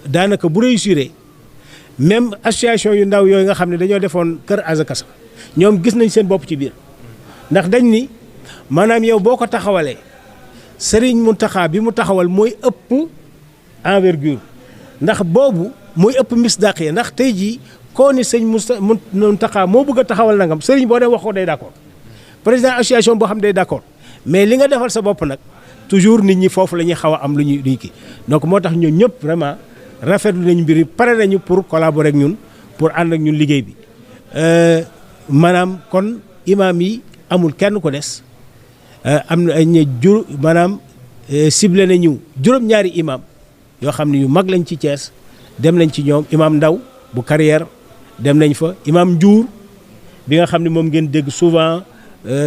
daanaka bu réussir même association yu ndaw yooyu nga xam ne dañoo defoon kër Azakasa ñoom gis nañ seen bopp ci biir ndax dañ ni maanaam yow boo ko taxawalee Serigne Mountakha bi mu taxawal mooy ëpp envergure ndax boobu mooy ëpp misdaqiya ndax tey jii koo ni sëñ Mountakha moo bëgg a taxawal nangam Serigne boo dem wax ko day d'accord président association boo xam day d'accord mais li nga defal sa bopp nag toujours nit ñi foofu la ñuy xaw a am lu ñuy kii donc moo tax ñun ñëpp vraiment rafetlu nañu mbir yi pare nañu pour collaborer ak ñun pour ànd ak ñun liggéey bi maanaam kon imaam yi amul kenn ko des am na ay maanaam ciblé nañu juróom-ñaari imaam yoo xam ne yu mag lañ ci Thiès dem nañ ci ñoom imaam Ndaw bu carrière dem nañ fa imaam Ndiour bi nga xam ne moom ngeen dégg souvent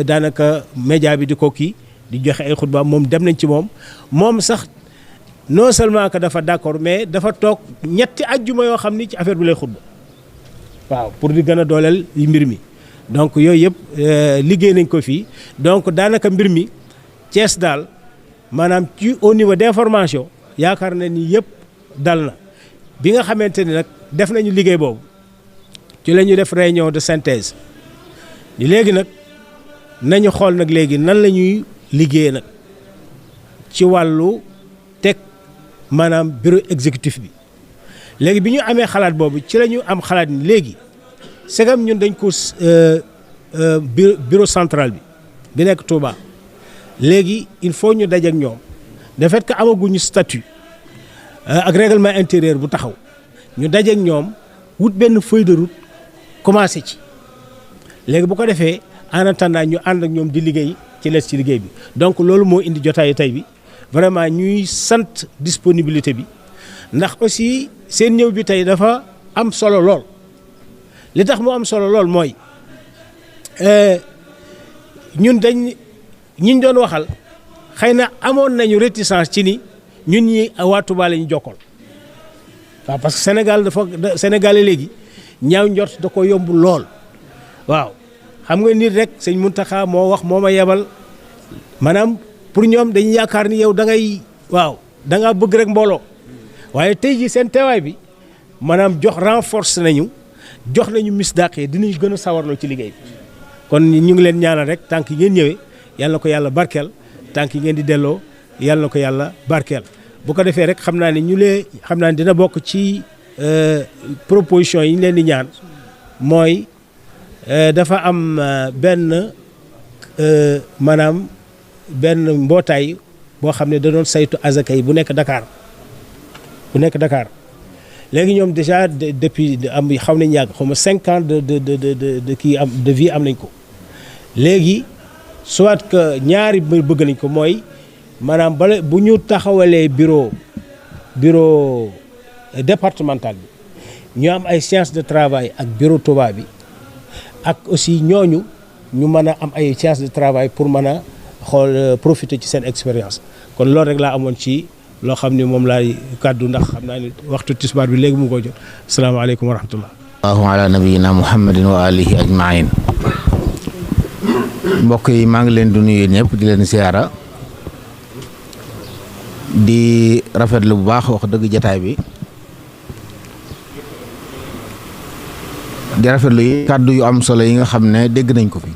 daanaka média bi di ko kii di joxe ay xutba moom dem nañ ci moom sax non seulement que dafa d'accord mais dafa toog ñetti ajjuma yoo xam ni ci affaire bi lay xutba waaw pour di gën a dooleel mbir mi donc yooyu yëpp liggéey nañ ko fii donc daanaka mbir mi Thiès daal maanaam ci au niveau d'information yaakaar na ni yëpp dal na bi nga xamante ni nag def nañu liggéey boobu ci la ñu def réunion de synthèse ni léegi nag nañu xool nag léegi nan la ñuy liggéey nag ci wàllu teg maanaam bureau exécutif bi léegi bi ñu amee xalaat boobu ci la ñu am xalaat ni léegi segam ñun dañ ko bureau central bi nekk Touba léegi il faut ñu daje ak ñoom de fait que amaguñu statut ak règlement intérieur bu taxaw ñu daje ak ñoom wut benn feuille de route commencé ci léegi bu ko defee en attendant ñu ànd ak ñoom di liggéey ci les ci liggéey bi donc loolu moo indi jotaayu tey bi vraiment ñuy sant disponibilité bi ndax aussi seen ñëw bi tey dafa am solo lool li tax mu am solo lool mooy ñun ñiñ doon waxal xëy na amoon nañu réticence ci ni ñun ñi waa Touba la ñu jokkool waaw parce que Sénégalais léegi ñaaw njort da ko yomb lool waaw xam nga nit rek sëñ Mountakha moo wax moo ma yebal maanaam pour ñoom dañuy yaakaar ni yow da ngaa bëgg rek mbooloo waaye tey ji seen teewaay bi maanaam renforce nañu jox nañu misdaaqee dinañu gën a sawarloo ci liggéey bi kon ñu ngi leen ñaanal rek tànk yi ngeen ñëwee yàlla na ko yàlla barkeel tànk yi ngeen di delloo yàlla na ko yàlla barkeel bu ko defee rek xam naa ne xam naa ne dina bokk ci proposition yi ñu leen di ñaan mooy dafa am benn mbootaay boo xam ne da doon saytu azaka yi bu nekk Dakar léegi ñoom déjà depuis xaw nañ yàgg xaw ma 5 ans de vie am nañ ko léegi soit que ñaari bëgg nañ ko mooy maanaam bala bu ñu taxawalee bureau départemental bi ñu am ay séances de travail ak bureau Touba bi ak aussi ñooñu ñu mën a am ay séances de travail pour mën a xool profiter ci seen expérience kon loolu rek laa amoon ci loo xam ni moom laay kàddu ndax xam naa ni waxtu tisbaar bi léegi mu ko jot asalaamaaleykum wa rahmatullah allahu ala nabiyina muhammadin wa alihi ajmain mbokk yi maa ngi leen di nuyu ñëpp di leen siyaara di rafetlu bu baax wax dëgg jataay bi di rafetlu yi kàddu yu am solo yi nga xam ne dégg nañ ko fi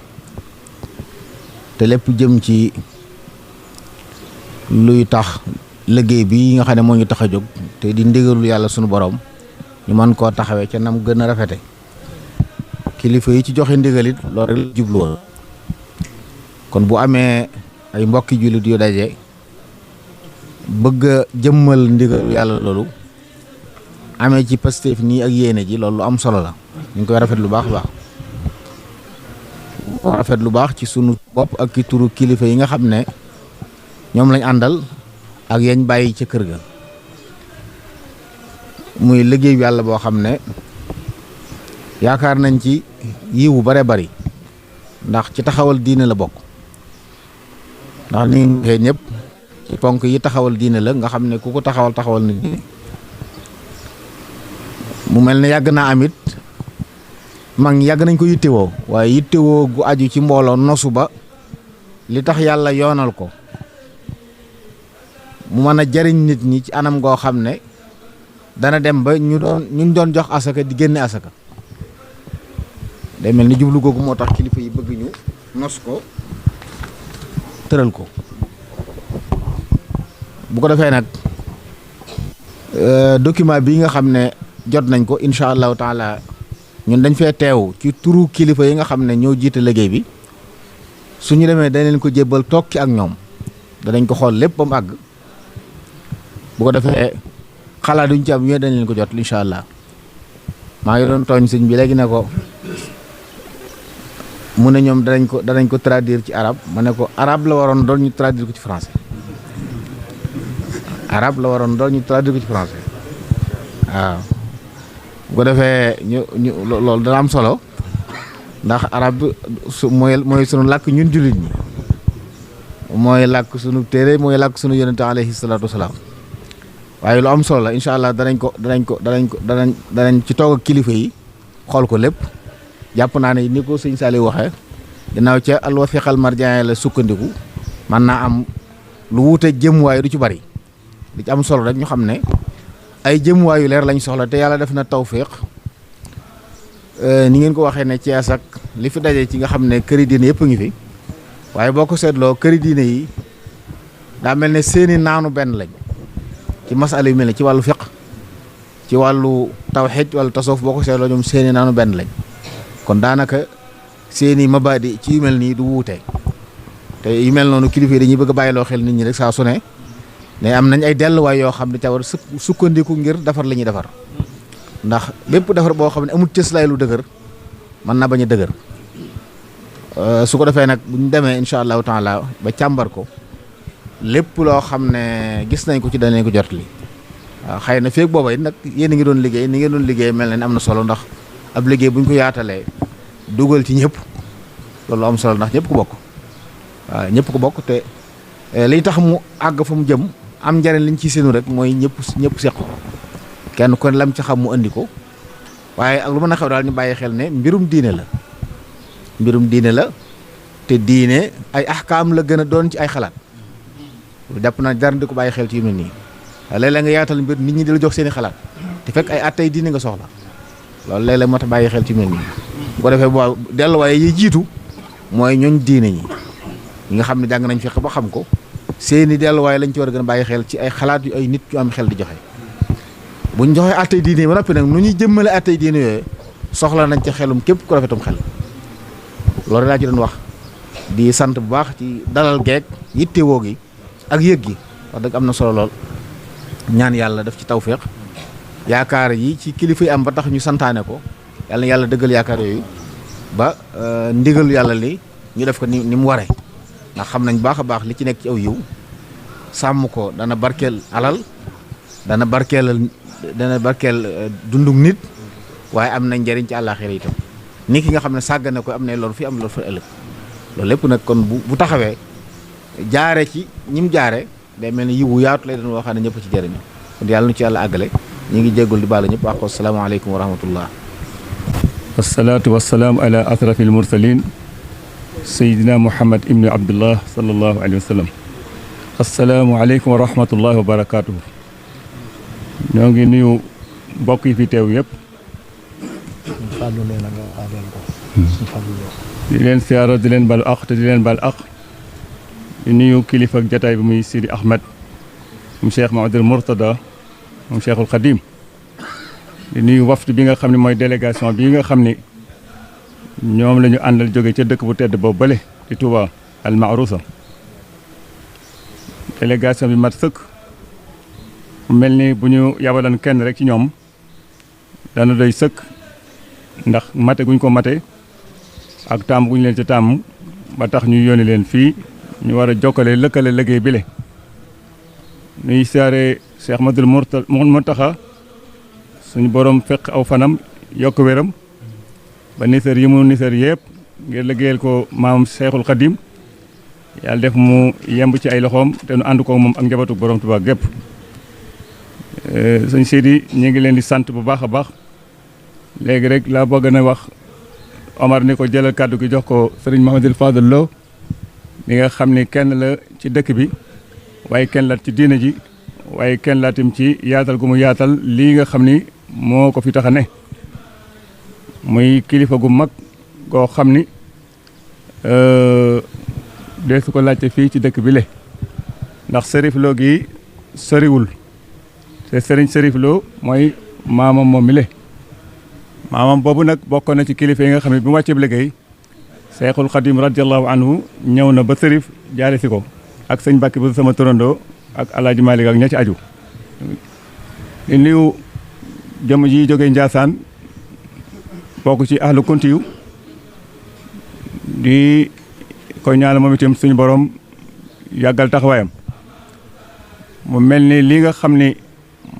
te lépp jëm ci luy tax liggéey bi nga xam ne moo ñu tax a jóg te di ndigalul yàlla sunu borom ñu mën koo taxawee ca nam gën a rafete kilifa yi ci joxe ndigalit loolu rek la jublu woon kon bu amee ay mbokki jullit yu daje bëgg a jëmmal ndigalul yàlla loolu amee ci Pastef nii ak yéene ji loolu lu am solo la ñu ngi koy rafet lu baax rafet lu baax ci sunu bopp ak ci turu kilifa yi nga xam ne ñoom lañ àndal ak yañ bàyyi ca kër ga muy liggéey bi yàlla boo xam ne yaakaar nañ ci yiwu bare bari ndax ci taxawal diine la bokk ndax ni nga waxee ñëpp ci ponk yi taxawal diine la nga xam ne ku ko taxawal na diine mu mel ne yàgg naa amit mag ñi yàgg nañ ko yittewoo waaye yittewoo gu aju ci mbooloo nosu ba li tax yàlla yoonal ko mu mën a jariñ nit ñi ci anam goo xam ne dana dem ba ñu doon jox asaka di génne asaka day mel ni jublu googu moo tax kilifa yi bëgg ñu nos ko tëral ko bu ko defee nag document bi nga xam ne jot nañ ko incha allahu taala ñun dañ fee teew ci turu kilifa yi nga xam ne ñoo jiite liggéey bi suñu demee dañ leen ko jébbal tokki ak ñoom danañ ko xool lépp ba mu àgg bu ko defee xalaat duñ ci am ñoo dañ leen ko jot incha allah maa ngi doon tooñ sëñ bi léegi ne ko mu ne ñoom danañ ko traduire ci arabe ma ne ko arabe la waroon doon ñu traduire ko ci français arabe la waroon doon ñu traduire ko ci français waaw bu ko defee ñu loolu dana am solo ndax arabe mooy sunu làkk ñun jullit ñi mooy làkk sunu téere mooy làkk sunu yonente alayhi salaatu wasalaam waaye lu am solo la incha allah danañ ci toog ak kilifa yi xool ko lépp jàpp naa ne ni ko sëñ Saliou waxee ginnaaw ca alwathiqal marjaan la sukkandiku mën naa am lu wuute jëm waaye du ci bari li ci am solo rek ñu xam ne ay jëmuwaayu leer lañ soxla te yàlla def na tawfiq ni ngeen ko waxee ne Thiès ak li fi daje ci nga xam ne këri diine yëpp a ngi fi waaye boo ko seetloo këri diine yi daa mel ne seeni naanu benn lañ ci masala yu mel ne ci wàllu fiq ci wàllu tawhid wàllu tasawuf boo ko seetloo ñoom seeni naanu benn lañ kon daanaka seeni mabadi ci yu mel nii du wuute te yu mel noonu kilifa yi dañuy bëgg a bàyyiloo xel nit ñi rek saa su ne am nañ ay delluwaay yoo xam ne ca war sukkandiku ngir defar li ñuy defar ndax bépp defar boo xam ne amul cëslaay lu dëgër mën na bañ a dëgër su ko defee nag bu ñu demee incha allahu taala ba càmbar ko lépp loo xam ne gis nañ ko ci danañ ko jotali waaw xëy na feeg booba it nag yéen a ngi doon liggéey ni ngeen doon liggéey mel na ne am na solo ndax ab liggéey bu ñu ko yaatalee dugal ci ñëpp loolu am solo ndax ñëpp ko bokk waaw ñëpp ko bokk te liy tax mu àgg fa mu jëm am njariñ liñ ci seenu rek mooy ñëpp seq ko kenn kon lam ci xam mu andi ko waaye ak lu mën a xew daal ñu bàyyi xel ne mbirum diine la te diine ay ahkaam la gën a doon ci ay xalaat lu jàpp naa jar di ko bàyyi xel ci yu mel nii léeg-léeg nga yaatal mbir nit ñi di la jox seeni xalaat te fekk ay attay diine nga soxla loolu léeg-léeg moo tax bàyyi xel ci yu mel nii bu ko defee bu delluwaay yi jiitu mooy ñooñ diine ñi nga xam ne jàng nañ fexe ba xam ko seeni delluwaay lañ ci war a gën a bàyyi xel ci ay xalaat yu ay nit yu am xel di joxe buñ joxee attay diine ba noppi nag nu ñuy jëmmale attay diine yooyu soxla nañ ci xelum képp ku rafetum xel loolu laa ci doon wax di sant bu baax ci dalal geeg yittewoo gi ak yëg gi wax dëgg am na solo lool ñaan yàlla def ci tawféex yaakaar yi ci kilifa yi am ba tax ñu santaane ko yàlla na yàlla dëggal yaakaar yooyu ba ndigal yàlla li ñu def ko ni mu waree ndax xam nañ baax a baax li ci nekk ci aw yiw sàmm ko dana barkeel alal dana barkeel dundug nit waaye am na njëriñ ci àllaaxira itam ni ki nga xam ne sàggane ko am na loolu fi am loolu fa ëllëg loolu lépp nag kon bu taxawee jaare ci ñim jaare day mel ni yiwu yaatu lay doon woo xam ne ñëpp ci jëriñu kon yàlla nu ci yàlla àggale ñu ngi jéggul di baala ñëpp wax ko asalaamaaleykum wa rahmatullah wasalaatu wasalaam ala asrafil mursalin sayidina muhammad ibni abdullah sallallahu alayhi wa sallam asalaamualeykum wa rahmatullahi wa barakatuhu ñoo ngi nuyu mbokk yi fi teew yëpp di leen siyaara di leen balu aq te di leen bal aq di nuyu kilifa ak jataay bi muy Sidi Ahmed mu Cheikh Mahamadul Mourtada moom Cheikhul Khadim di nuyu waftu bi nga xam ne mooy délégation bi nga xam ni ñoom la ñu àndal jóge ca dëkk bu tedd boobu bële di Touba al Maarusa délégation bi mat sëkk mel ni bu ñu yabalan kenn rek ci ñoom dana doy sëkk ndax mate guñ ko mate ak tàmm guñ leen ci tàmm ba tax ñu yónni leen fii ñu war a jokkale lëkkale liggéey bi le nuy siyaare Cheikh Madul Muntaxa suñu borom fekk aw fanam yokk wéram ba nisar yi mu nisar yëpp ngir liggéeyal ko maam Cheikhul Khadim yàlla def mu yemb ci ay loxoom te nu ànd ko moom ak njabootu borom Tuubaa gépp sëñ Sidi ñu ngi leen di sant bu baax a baax léegi rek laa bëgg na wax Omar ni ko jëlal kàddu gi jox ko sëriñ Mahamadul Fadal Lo mi nga xam ni kenn la ci dëkk bi waaye kenn la ci diine ji waaye kenn la tim ci yaatal gu mu yaatal lii nga xam ni moo ko fi tax a ne muy kilifa gu mag goo xam ni dee su ko laajte fii ci dëkk bi le ndax Serif Lo gi soriwul te sëriñ Serif Lo mooy maamam moom mi le maamam boobu nag bokkoon na ci kilifa yi nga xam ne bi mu wàccee liggéey Seexul Xadim radiallahu anhu ñëw na ba Serif jaare si ko ak sëñ Mbàkke bu sama torondoo ak Alaaji Malik ak ña ci aju di nuyu jëm ji jógee Njaasaan bokk ci ahlu kuntiyu di koy ñaanal moom itam suñu borom yàggal taxawaayam mu mel ni li nga xam ni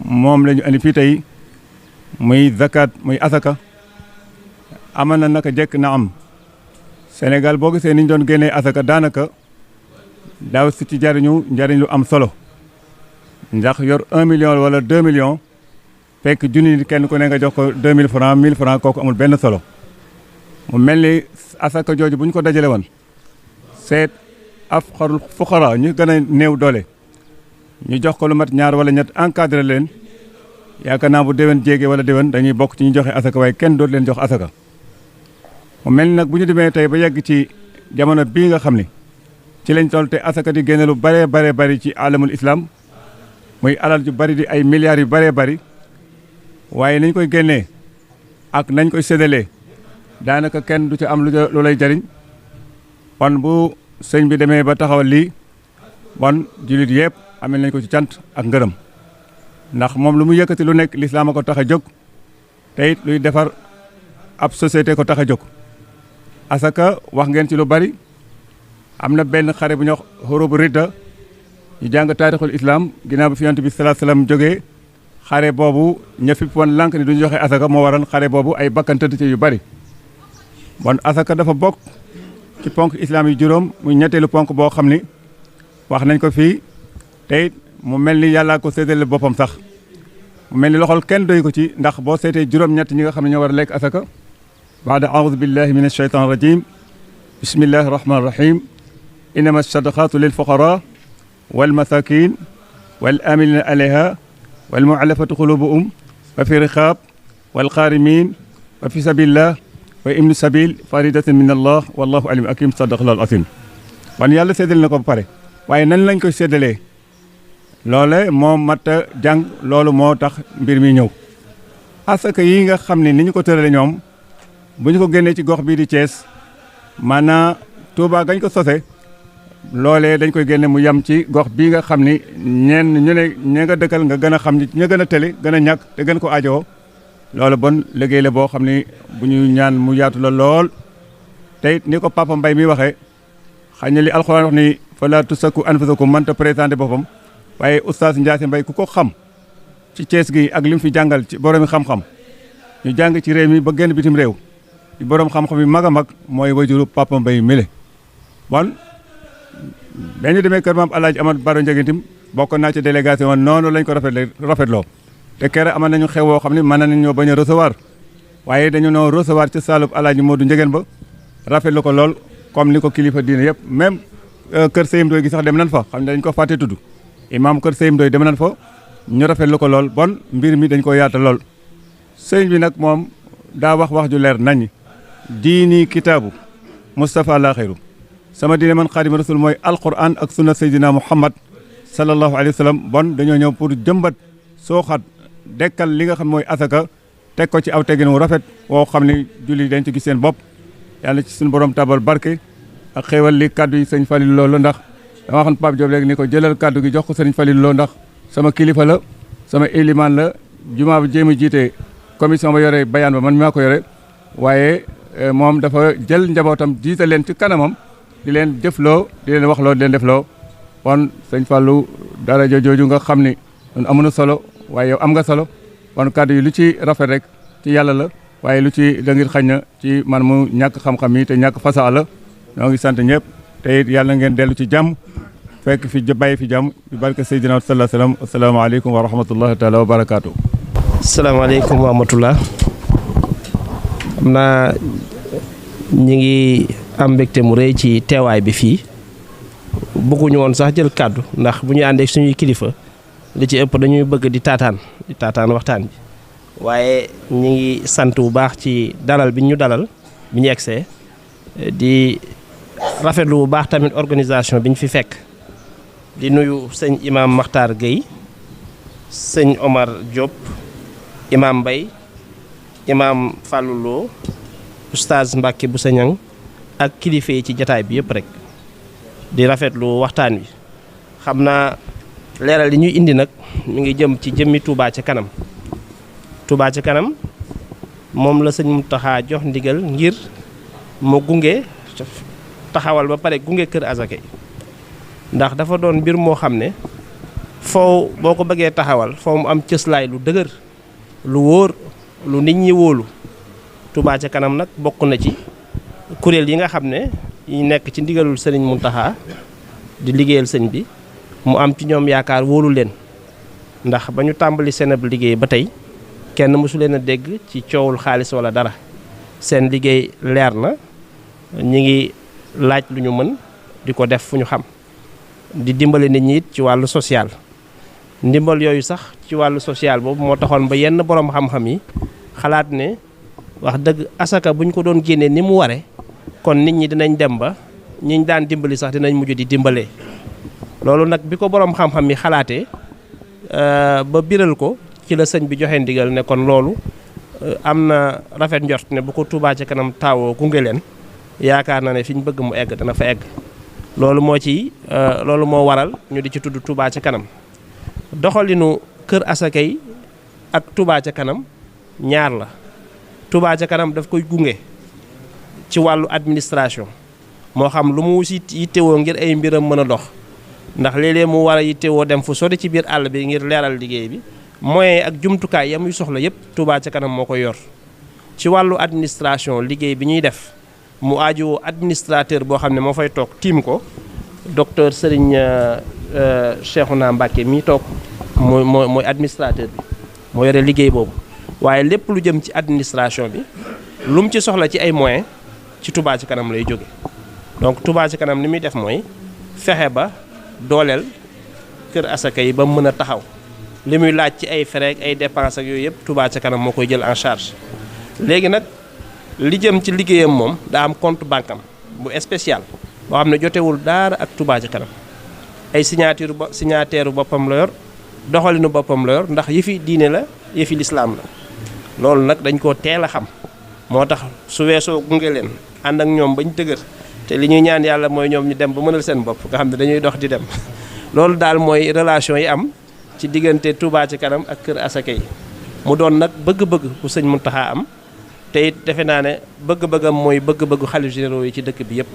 moom la ñu andi fii tey muy zakat muy asaka ama na naka jekk na am Sénégal boo gisee ni ñu doon génnee asaka daanaka daaw si ci njariñ lu am solo ndax yor 1 million wala 2 millions fekk junni nit kenn ku ne nga jox ko 2000 francs 1000 francs kooku amul benn solo mu mel ni asaka jooju bu ñu ko dajale woon seet afqarul fuqara ñu gën a néew doole ñu jox ko lu mat ñaar wala ñett encadré leen yaakaar naa bu déwén jéegee wala déwén dañuy bokk ci ñu joxe asaka waaye kenn dootu leen jox asaka mu mel ni nag bu ñu demee tey ba yegg ci jamono bii nga xam ni ci lañ toll te asaka di génne lu baree bari ci alamul islam muy alal ju bari di ay milliards yu baree bari waaye nañ koy génnee ak nañ koy séddalee daanaka kenn du ci am lu lay jariñ kon bu sëñ bi demee ba taxawal lii bon jullit yëpp amel nañ ko ci cant ak ngërëm ndax moom lu mu yëkkati lu nekk lislaam a ko tax a jóg te it luy defar ab société ko tax a jóg asaka wax ngeen ci lu bari am na benn xare bu ñuy wax xurubu ridda ñu jàng taarixul islam ginnaaw bi fi yonent bi sallallahu alayhi wasallam jógee xare boobu ña fi woon lànk ni duñu joxe asaka moo waral xare boobu ay bakkan tëdd ci yu bari bon asaka dafa bokk ci ponk islam yi juróom muy ñetteelu ponk boo xam ni wax nañ ko fii te it mu mel ni yàllaa ko séddale boppam sax mu mel ni loxol kenn doy ko ci ndax boo seetee juróom-ñett ñi nga xam ne ñoo war a lekk asaka baada aoudu billahi min alsheytan rajim bismillahi rahmani rahim innama sadaqatu lil fuqara wal masakin wal amilina alayha wal muallafatu qulubuhum wa fi riqab wal qarimin wa fi sabilillah wa ibnu sabil faridatan min allah wallahu alim akim sadaqallahu asim wan yàlla séddale na ko ba pare waaye nan lañ koy séddalee loole moo mat a jàng loolu moo tax mbir mi ñëw asaka yi nga xam ne ni ñu ko tërale ñoom bu ñu ko génnee ci gox bii di Thiès maanaam Touba gañ ko sose loolee dañ koy génne mu yem ci gox bii nga xam ni ñenn ñu ne ña nga dëkkal nga gën a xam ni ña gën a tële gën a ñàkk te gën ko ajoo loolu bon liggéey la boo xam ni bu ñu ñaan mu yaatu la lool te it ni ko Papa Mbaye mi waxee xañ na li alxuraan wax ni fala tusakku anfusakum mënta présenté boppam waaye oustaz Ndiasse Mbaye ku ko xam ci Thiès gi ak li mu fi jàngal ci boroomi xam-xam ñu jàng ci réew mi ba génn bitim réew ci borom xam-xam yi mag a mag mooy wajuru Papa Mbaye mile bon dañu demee kër maam Alaaji Amad Baro Ndiagantim bokk naa ci délégation woon noonu lañ ko rafetloo te kere amoon nañu xew woo xam ne mën nañ ñoo bañ a recevoir waaye dañu noo recevoir ci saalub Alaaji Modou Ndiéguène ba rafetlu ko lool comme ni ko kilifa diine yëpp même kër Seyim Doy gi sax dem nañ fa xam ne dañ ko fàtte tudd imam kër Seyim Doy dem nañ fa ñu rafetlu ko lool bon mbir mi dañ ko yaata lool sëñ bi nag moom daa wax ju leer nañ diini kitaabu Moustapha la xeyru sama diine man xaadima rasul mooy alquran ak sunna seydina Muhammad sallallahu alayhi wa sallam bon dañoo ñëw pour jëmbat sooxat dekkal li nga xam mooy asaka teg ko ci aw teggin wu rafet woo xam ne julli dañ ci gis seen bopp yàlla ci suñu borom tabal barke ak xéewal li kaddu yi sëñ Falilou Lo la ndax dama waxoon Pape Diop léegi ni ko jëlal kaddu gi jox ko sëñ Falilou Lo ndax sama kilifa la sama élimaan la jumaa ba jéem a jiite commission ba yore bayaan ba man maa ko yore waaye moom dafa jël njabootam jiite leen ci kanamam di leen jëfloo di leen waxloo di leen defloo kon sëñ Fallou daraja jooju nga xam ni ñun amuñu solo waaye yow am nga solo kon kaddu yi lu ci rafet rek ci yàlla la waaye lu ci da ngir xañ na ci man mu ñàkk xam-xam yi te ñàkk fasaa la ñoo ngi sant ñëpp te it yàlla ngeen dellu ci jàmm fekk fi bàyyi fi jàmm bi barke Seydina sallallahu alayhi wa sallam asalaamaaleykum wa rahmatullahi taala wa barakaatu. asalaamaaleykum wa rahmatullah xam naa ñi ngi am mbégte mu rëy ci teewaay bi fii bëgguñu woon sax jël kàddu ndax bu ñu àndee suñuy kilifa li ci ëpp dañuy bëgg di taataan waxtaan bi waaye ñi ngi sant bu baax ci dalal bi ñu dalal bi ñu egsee di rafetlu bu baax tamit organisation bi ñu fi fekk di nuyu sëñ imam Makhtar Gueye sëñ Omar Diop imam Mbaye imam Fallou Lo oustaz Mbacke bu sañang ak kilifa yi ci jataay bi yëpp rek di rafetlu waxtaan wi xam naa leeral li ñuy indi nag mi ngi jëm ci jëmmi Touba ca kanam Touba ca kanam moom la sëñ Mountakha jox ndigal ngir mu gunge taxawal ba pare gunge kër azaka ndax dafa doon mbir moo xam ne foo boo ko bëggee taxawal foo mu am cëslaay lu dëgër lu wóor lu nit ñi wóolu Touba ca kanam nag bokk na ci kuréel yi nga xam ne yi nekk ci ndigalul sëriñ Mountakha di liggéeyal sëñ bi mu am ci ñoom yaakaar wóolu leen ndax ba ñu tàmbali seen ab liggéey ba tey kenn mësu leen a dégg ci coowul xaalis wala dara seen liggéey leer na ñi ngi laaj lu ñu mën di ko def fu ñu xam di dimbale nit ñi it ci wàllu social ndimbal yooyu sax ci ci wàllu social boobu moo taxoon ba yenn borom xam-xam yi xalaat ne wax dëgg asaka buñ ko doon génnee ni mu ware kon nit ñi dinañ dem ba ñiñ daan dimbali sax dinañ mujj di dimbalee loolu nag bi ko borom xam-xam yi xalaatee ba biral ko ci la sëñ bi joxe ndigal ne kon loolu am na rafet njort ne bu ko Touba ca kanam taawoo gunge leen yaakaar na ne fi ñu bëgg mu egg dana fa egg loolu moo waral ñu di ci tudd Touba ca kanam doxalinu kër asaka yi ak Touba ca kanam ñaar la Touba ca kanam daf koy gunge ci wàllu administration moo xam lu mu si yittewoo ngir ay mbiram mën a dox ndax léeg-léeg mu war a yittewoo dem fu sori ci biir àll bi ngir leeral liggéey bi moyen ak jumtukaay ya muy soxla yépp Touba ca kanam moo koy yor ci wàllu administration liggéey bi ñuy def mu aajowoo administrateur boo xam ne moo fay toog tiim ko docteur Serigne Cheikhouna Mbacké mi toog mooy administrateur bi moo yore liggéey boobu waaye lépp lu jëm ci administration bi lu mu ci soxla ci ay moyens ci Touba ca kanam lay jóge donc Touba ca kanam li muy def mooy fexe ba dooleel kër asaka yi ba mu mën a taxaw li muy laaj ci ay frais ay dépenses ak yooyu yëpp Touba ca kanam moo koy jël en charge léegi nag li jëm ci liggéeyam moom daa am compte banque am bu spécial boo xam ne jotewul dara ak Touba ca kanam ay signataire boppam la yor doxalinu boppam la yor ndax yëfi diine la yëfi lislaam la loolu nag dañ koo teel a xam moo tax su weesoo gunge leen ànd ak ñoom bañ dëgër te li ñuy ñaan yàlla mooy ñoom ñu dem ba mënal seen bopp nga xam ne dañuy dox di dem loolu daal mooy relation yi am ci diggante Touba ca kanam ak kër asaka yi mu doon nag bëgg-bëgg bu sëñ Mountakha am te it defe naa ne bëgg-bëggam mooy bëgg-bëggu xalif généraux yi ci dëkk bi yëpp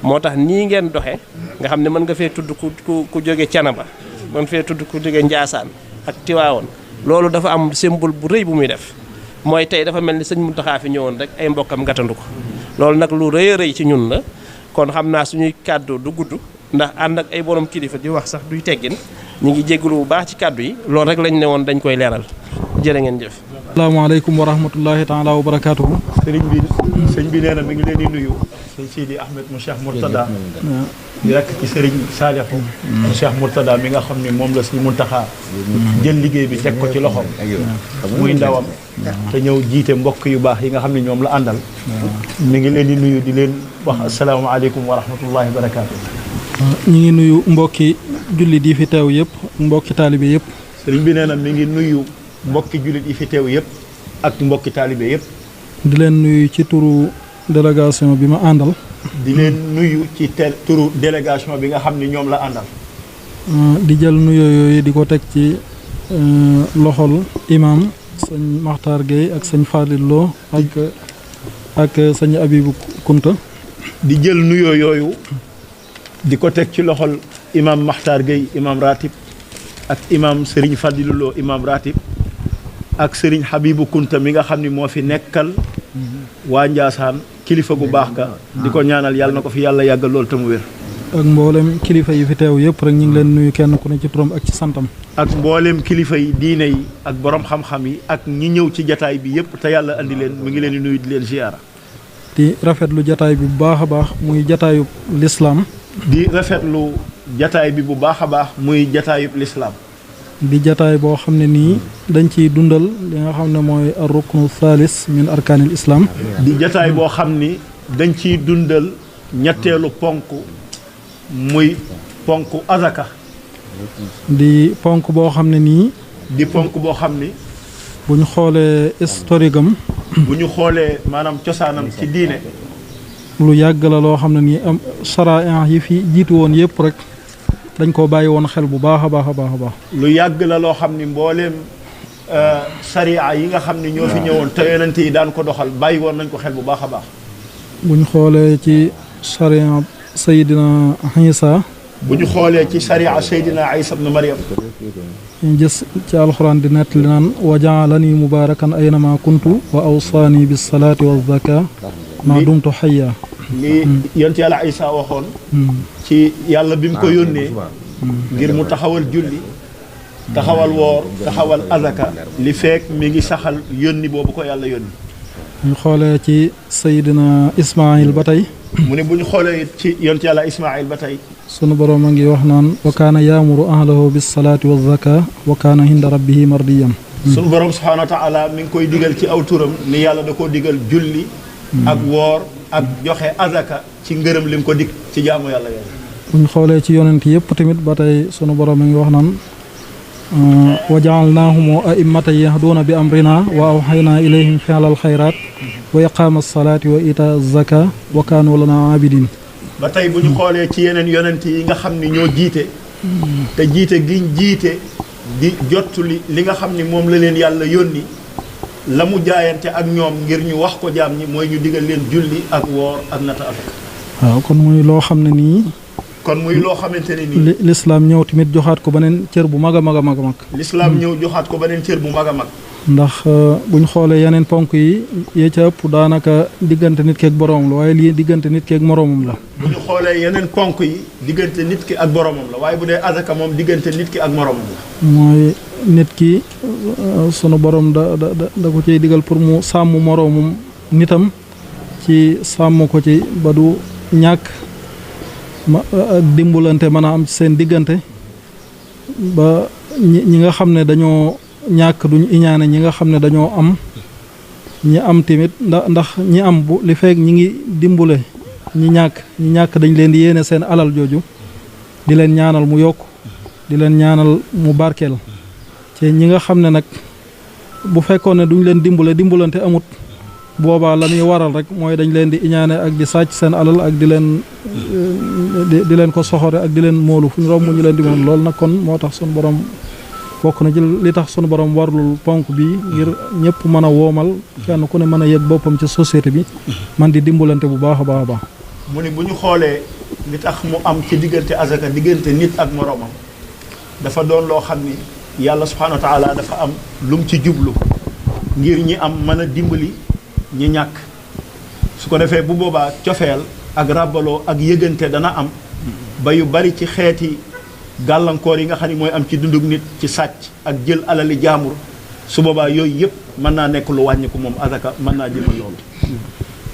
moo tax nii ngeen doxe nga xam ne mën nga fee tudd ku jóge Canaba mën fee tudd ku jóge Njaasaan ak Tiwaawoon loolu dafa am symbole bu rëy bu muy def mooy tey dafa mel ni sëñ Mountakha fi ñëwoon rek ay mbokkam gàttandu ko loolu nag lu rëy a rëy ci ñun la kon xam naa suñuy kàddu du gudd ndax ànd ak ay borom kilifa di wax sax duy teggin ñu ngi jégalu bu baax ci kàddu yi loolu rek lañ ne woon dañ koy leeral jërë ngeen jëf. asalaamaaleykum wa rahmatullahi taala wa barakaatuhu. sëñ bi nee na mi ngi leen di nuyu. sëñ Sidi Ahmed mu Cheikh Mourtada. di rekk ci sëriñ Saalihu mu Cheikh Mourtada mi nga xam ni moom la sëñ Mountakha jël liggéey bi teg ko ci loxoom. muy ndawam. te ñëw jiite mbokk yu baax yi nga xam ne ñoom la àndal. mi ngi leen di nuyu di leen wax asalaamaaleykum wa rahmatullahi wa barakaatuhu. ñu ngi nuyu mbokki jullit yi fi teew yëpp mbokki taalibe yëpp. sëriñ bi nee na mi ngi nuyu mbokki jullit yi fi teew yëpp ak mbokki taalibe yëpp. di leen nuyu ci turu délégation bi ma àndal. di leen nuyu ci turu délégation bi nga xam ni ñoom la àndal. di jël nuyoo yooyu di ko teg ci loxol imam sëñ Makhtar Gueye ak sëñ Fadil Lo ak sëñ Abibou Kunta. di jël nuyoo yooyu di ko teg ci loxol imam Makhtar Gueye imam ratib ak imam Serigne Fadil Lo imam ratib ak Serigne Habibou Kunta mi nga xam ni moo fi nekkal waa Njaasaan kilifa gu baax ga di ko ñaanal yàlla na ko fi yàlla yàggal loolu te mu wér. ak mboolem kilifa yi fi teew yëpp rek ñu ngi leen nuyu kenn ku ne ci turam ak ci santam. ak mboolem kilifa yi diine yi ak borom xam-xam yi ak ñi ñëw ci jataay bi yëpp te yàlla andi leen mu ngi leen di nuyu di leen ziyaara. di rafetlu jataay bi bu baax a baax muy jataayu lislaam. di rafetlu jataay bi bu baax a baax muy jataayub lislaam. di jataay boo xam ne nii dañ ciy dundal li nga xam ne mooy ar-ruknu thalis min arkaanil islam. di jataay boo xam ni dañ ciy dundal ñetteelu ponk muy ponk azaka. di ponk boo xam ne nii. di ponk boo xam ni. bu ñu xoolee historique am. bu ñu xoolee maanaam cosaanam ci diine. lu yàgg la loo xam ne nii am saraaya yi fi jiitu woon yëpp rek dañ koo bàyyi woon xel bu baax a baax a baax a baax. lu yàgg la loo xam ni mbooleem sariya yi nga xam ni ñoo fi ñëwoon te yonent yi daan ko doxal bàyyi woon nañ ko xel bu baax a baax. bu ñu xoolee ci sariya Seydina Isa. bu ñu xoolee ci sariya Seydina Isa ibn Maryam. ñu gis ci alxuraan di nettali naan wa jaalani mubaarakan aynama kuntu wa awsaani bis salaati wa zaka ma dumtu xayya. li yonent yàlla Isa waxoon. ci yàlla bi mu ko yónnee. ngir mu taxawal julli. taxawal woor taxawal azaka. li fekk mi ngi saxal yónni boobu ko yàlla yónni. ñu xoolee ci Seydina Ismaayil ba tey. mu ne bu ñu xoolee ci yonent yàlla Ismaayil ba tey. sunu borom a ngi wax naan wa kaana yaamuru ahlahu bis salaati wa zaka wa kaana inda rabbihi mardiyan. sunu borom subhaanahu wa taala mi ngi koy digal ci aw turam ni yàlla da koo digal julli ak woor ak joxe azaka ci ngërëm lim ko dig ci jaamu yàlla yooyu. buñ xoolee ci yonent yëpp tamit ba tey sunu borom a ngi wax naan wa jaalnaahum a'immatan yahduuna bi amrina wa awhaynaa ilayhim fi'lal xayraat wa iqaama salaati wa itaa zaka wa kaanu lanaa aabidiin. ba tey bu ñu xoolee ci yeneen yonent yi nga xam ni ñoo jiite te jiite giñ jiite di jottali li nga xam ni moom la leen yàlla yónni la mu jaayante ak ñoom ngir ñu wax ko jaam ñi mooy ñu digal leen julli ak woor ak nata afak. waaw kon muy loo xam ne nii. kon muy loo xamante ne nii. lislaam ñëw tamit joxaat ko beneen cër bu mag a mag a mag a mag. lislaam ñëw joxaat ko beneen cër bu mag a mag. ndax buñ xoolee yeneen ponk yi yee ca ëpp daanaka diggante nit ki ak boroomam la waaye lii diggante nit ki ak moroomam la. bu ñu xoolee yeneen ponk yi diggante nit ki ak boroomam la waaye bu dee azaka moom diggante nit ki ak moroomam la. mooy nit ki sunu borom da ko ciy digal pour mu sàmm moroomum nitam ci sàmm ko ci ba du ñàkk ak dimbalante mën a am ci seen diggante ba ñi nga xam ne dañoo ñàkk duñ iñaane ñi nga xam ne dañoo am ñi am tamit ndax ñi am bu li fekk ñi ngi dimbale ñi ñàkk dañ leen di yéene seen alal jooju di leen ñaanal mu yokk di leen ñaanal mu barkeel ci ñi nga xam ne nag bu fekkoon ne duñ leen dimbalante amut boobaa la muy waral rek mooy dañ leen di iñaane ak di sàcc seen alal ak di leen ko soxore ak di leen moolu fu ñu romb ñu leen di moom loolu nag kon moo tax sunu borom bokk na ci li tax sunu borom warlul ponk bi ngir ñëpp mën a woomal kenn ku ne mën a yëg boppam ci société bi man di dimbalante bu baax a baax a baax. mu ni bu ñu xoolee li tax mu am ci diggante azaka diggante nit ak moroomam dafa doon loo xam ni yàlla subhaanahu wa taala dafa am lu mu ci jublu ngir ñi am mën a dimbali ñi ñàkk su ko defee bu boobaa cofeel ak ràbbaloo ak yëgante dana am ba yu bari ci xeeti gàllankoor yi nga xam ne mooy am ci dundug nit ci sàcc ak jël alali jaambur su boobaa yooyu yëpp mën naa nekk lu wàññiku moom azaka mën naa jëmal loolu.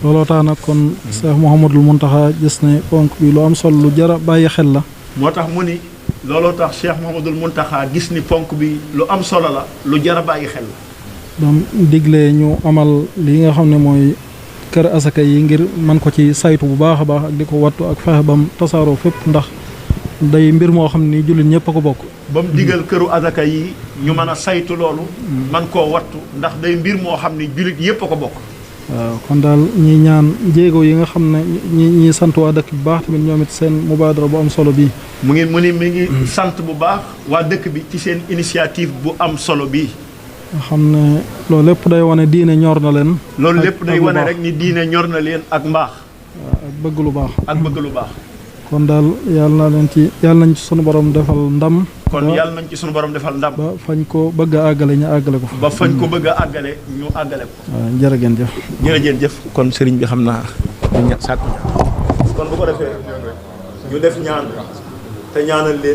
looloo tax nag kon Cheikh Mouhamadul Mountakha gis ne ponk bi lu am solo lu jar a bàyyi xel la. moo tax mu ni looloo tax Cheikh Mouhamadul Mountakha gis ni ponk bi lu am solo la lu jar a bàyyi xel la. dam digle ñu amal li nga xam ne mooy kër asaka yi ngir mën ko ci saytu bu baax a baax ak di ko wattu ak fexe bam tasaaroo fépp ndax day mbir moo xam ni jullit ñëpp a ko bokk. ba mu digal këru asaka yi ñu mën a saytu loolu. man koo wattu ndax day mbir moo xam ni jullit yëpp a ko bokk. waaw kon daal ñi ñaan jéego yi nga xam ne ñi sant waa dëkk bu baax tamit ñoom it seen mubaadara bu am solo bii. mu ngi sant bu baax waa dëkk bi ci seen initiative bu am solo bii. nga xam ne loolu lépp day wane diine ñor na leen. loolu lépp day wane rek ni diine ñor na leen ak mbaax. waaw ak bëgg lu baax. ak bëgg lu baax. kon daal yàlla nañ ci sunu borom defal ndam. kon yàlla nañ ci sunu borom defal ndam. ba fañ ko bëgg a àggale ñu àggale ko. ba fañ ko bëgg a àggale ñu àggale ko. waaw jërëjëf. jërëjëf kon sëriñ bi xam naa ñu sàkku kon bu ko defee ñu def ñaan te ñaanal leen.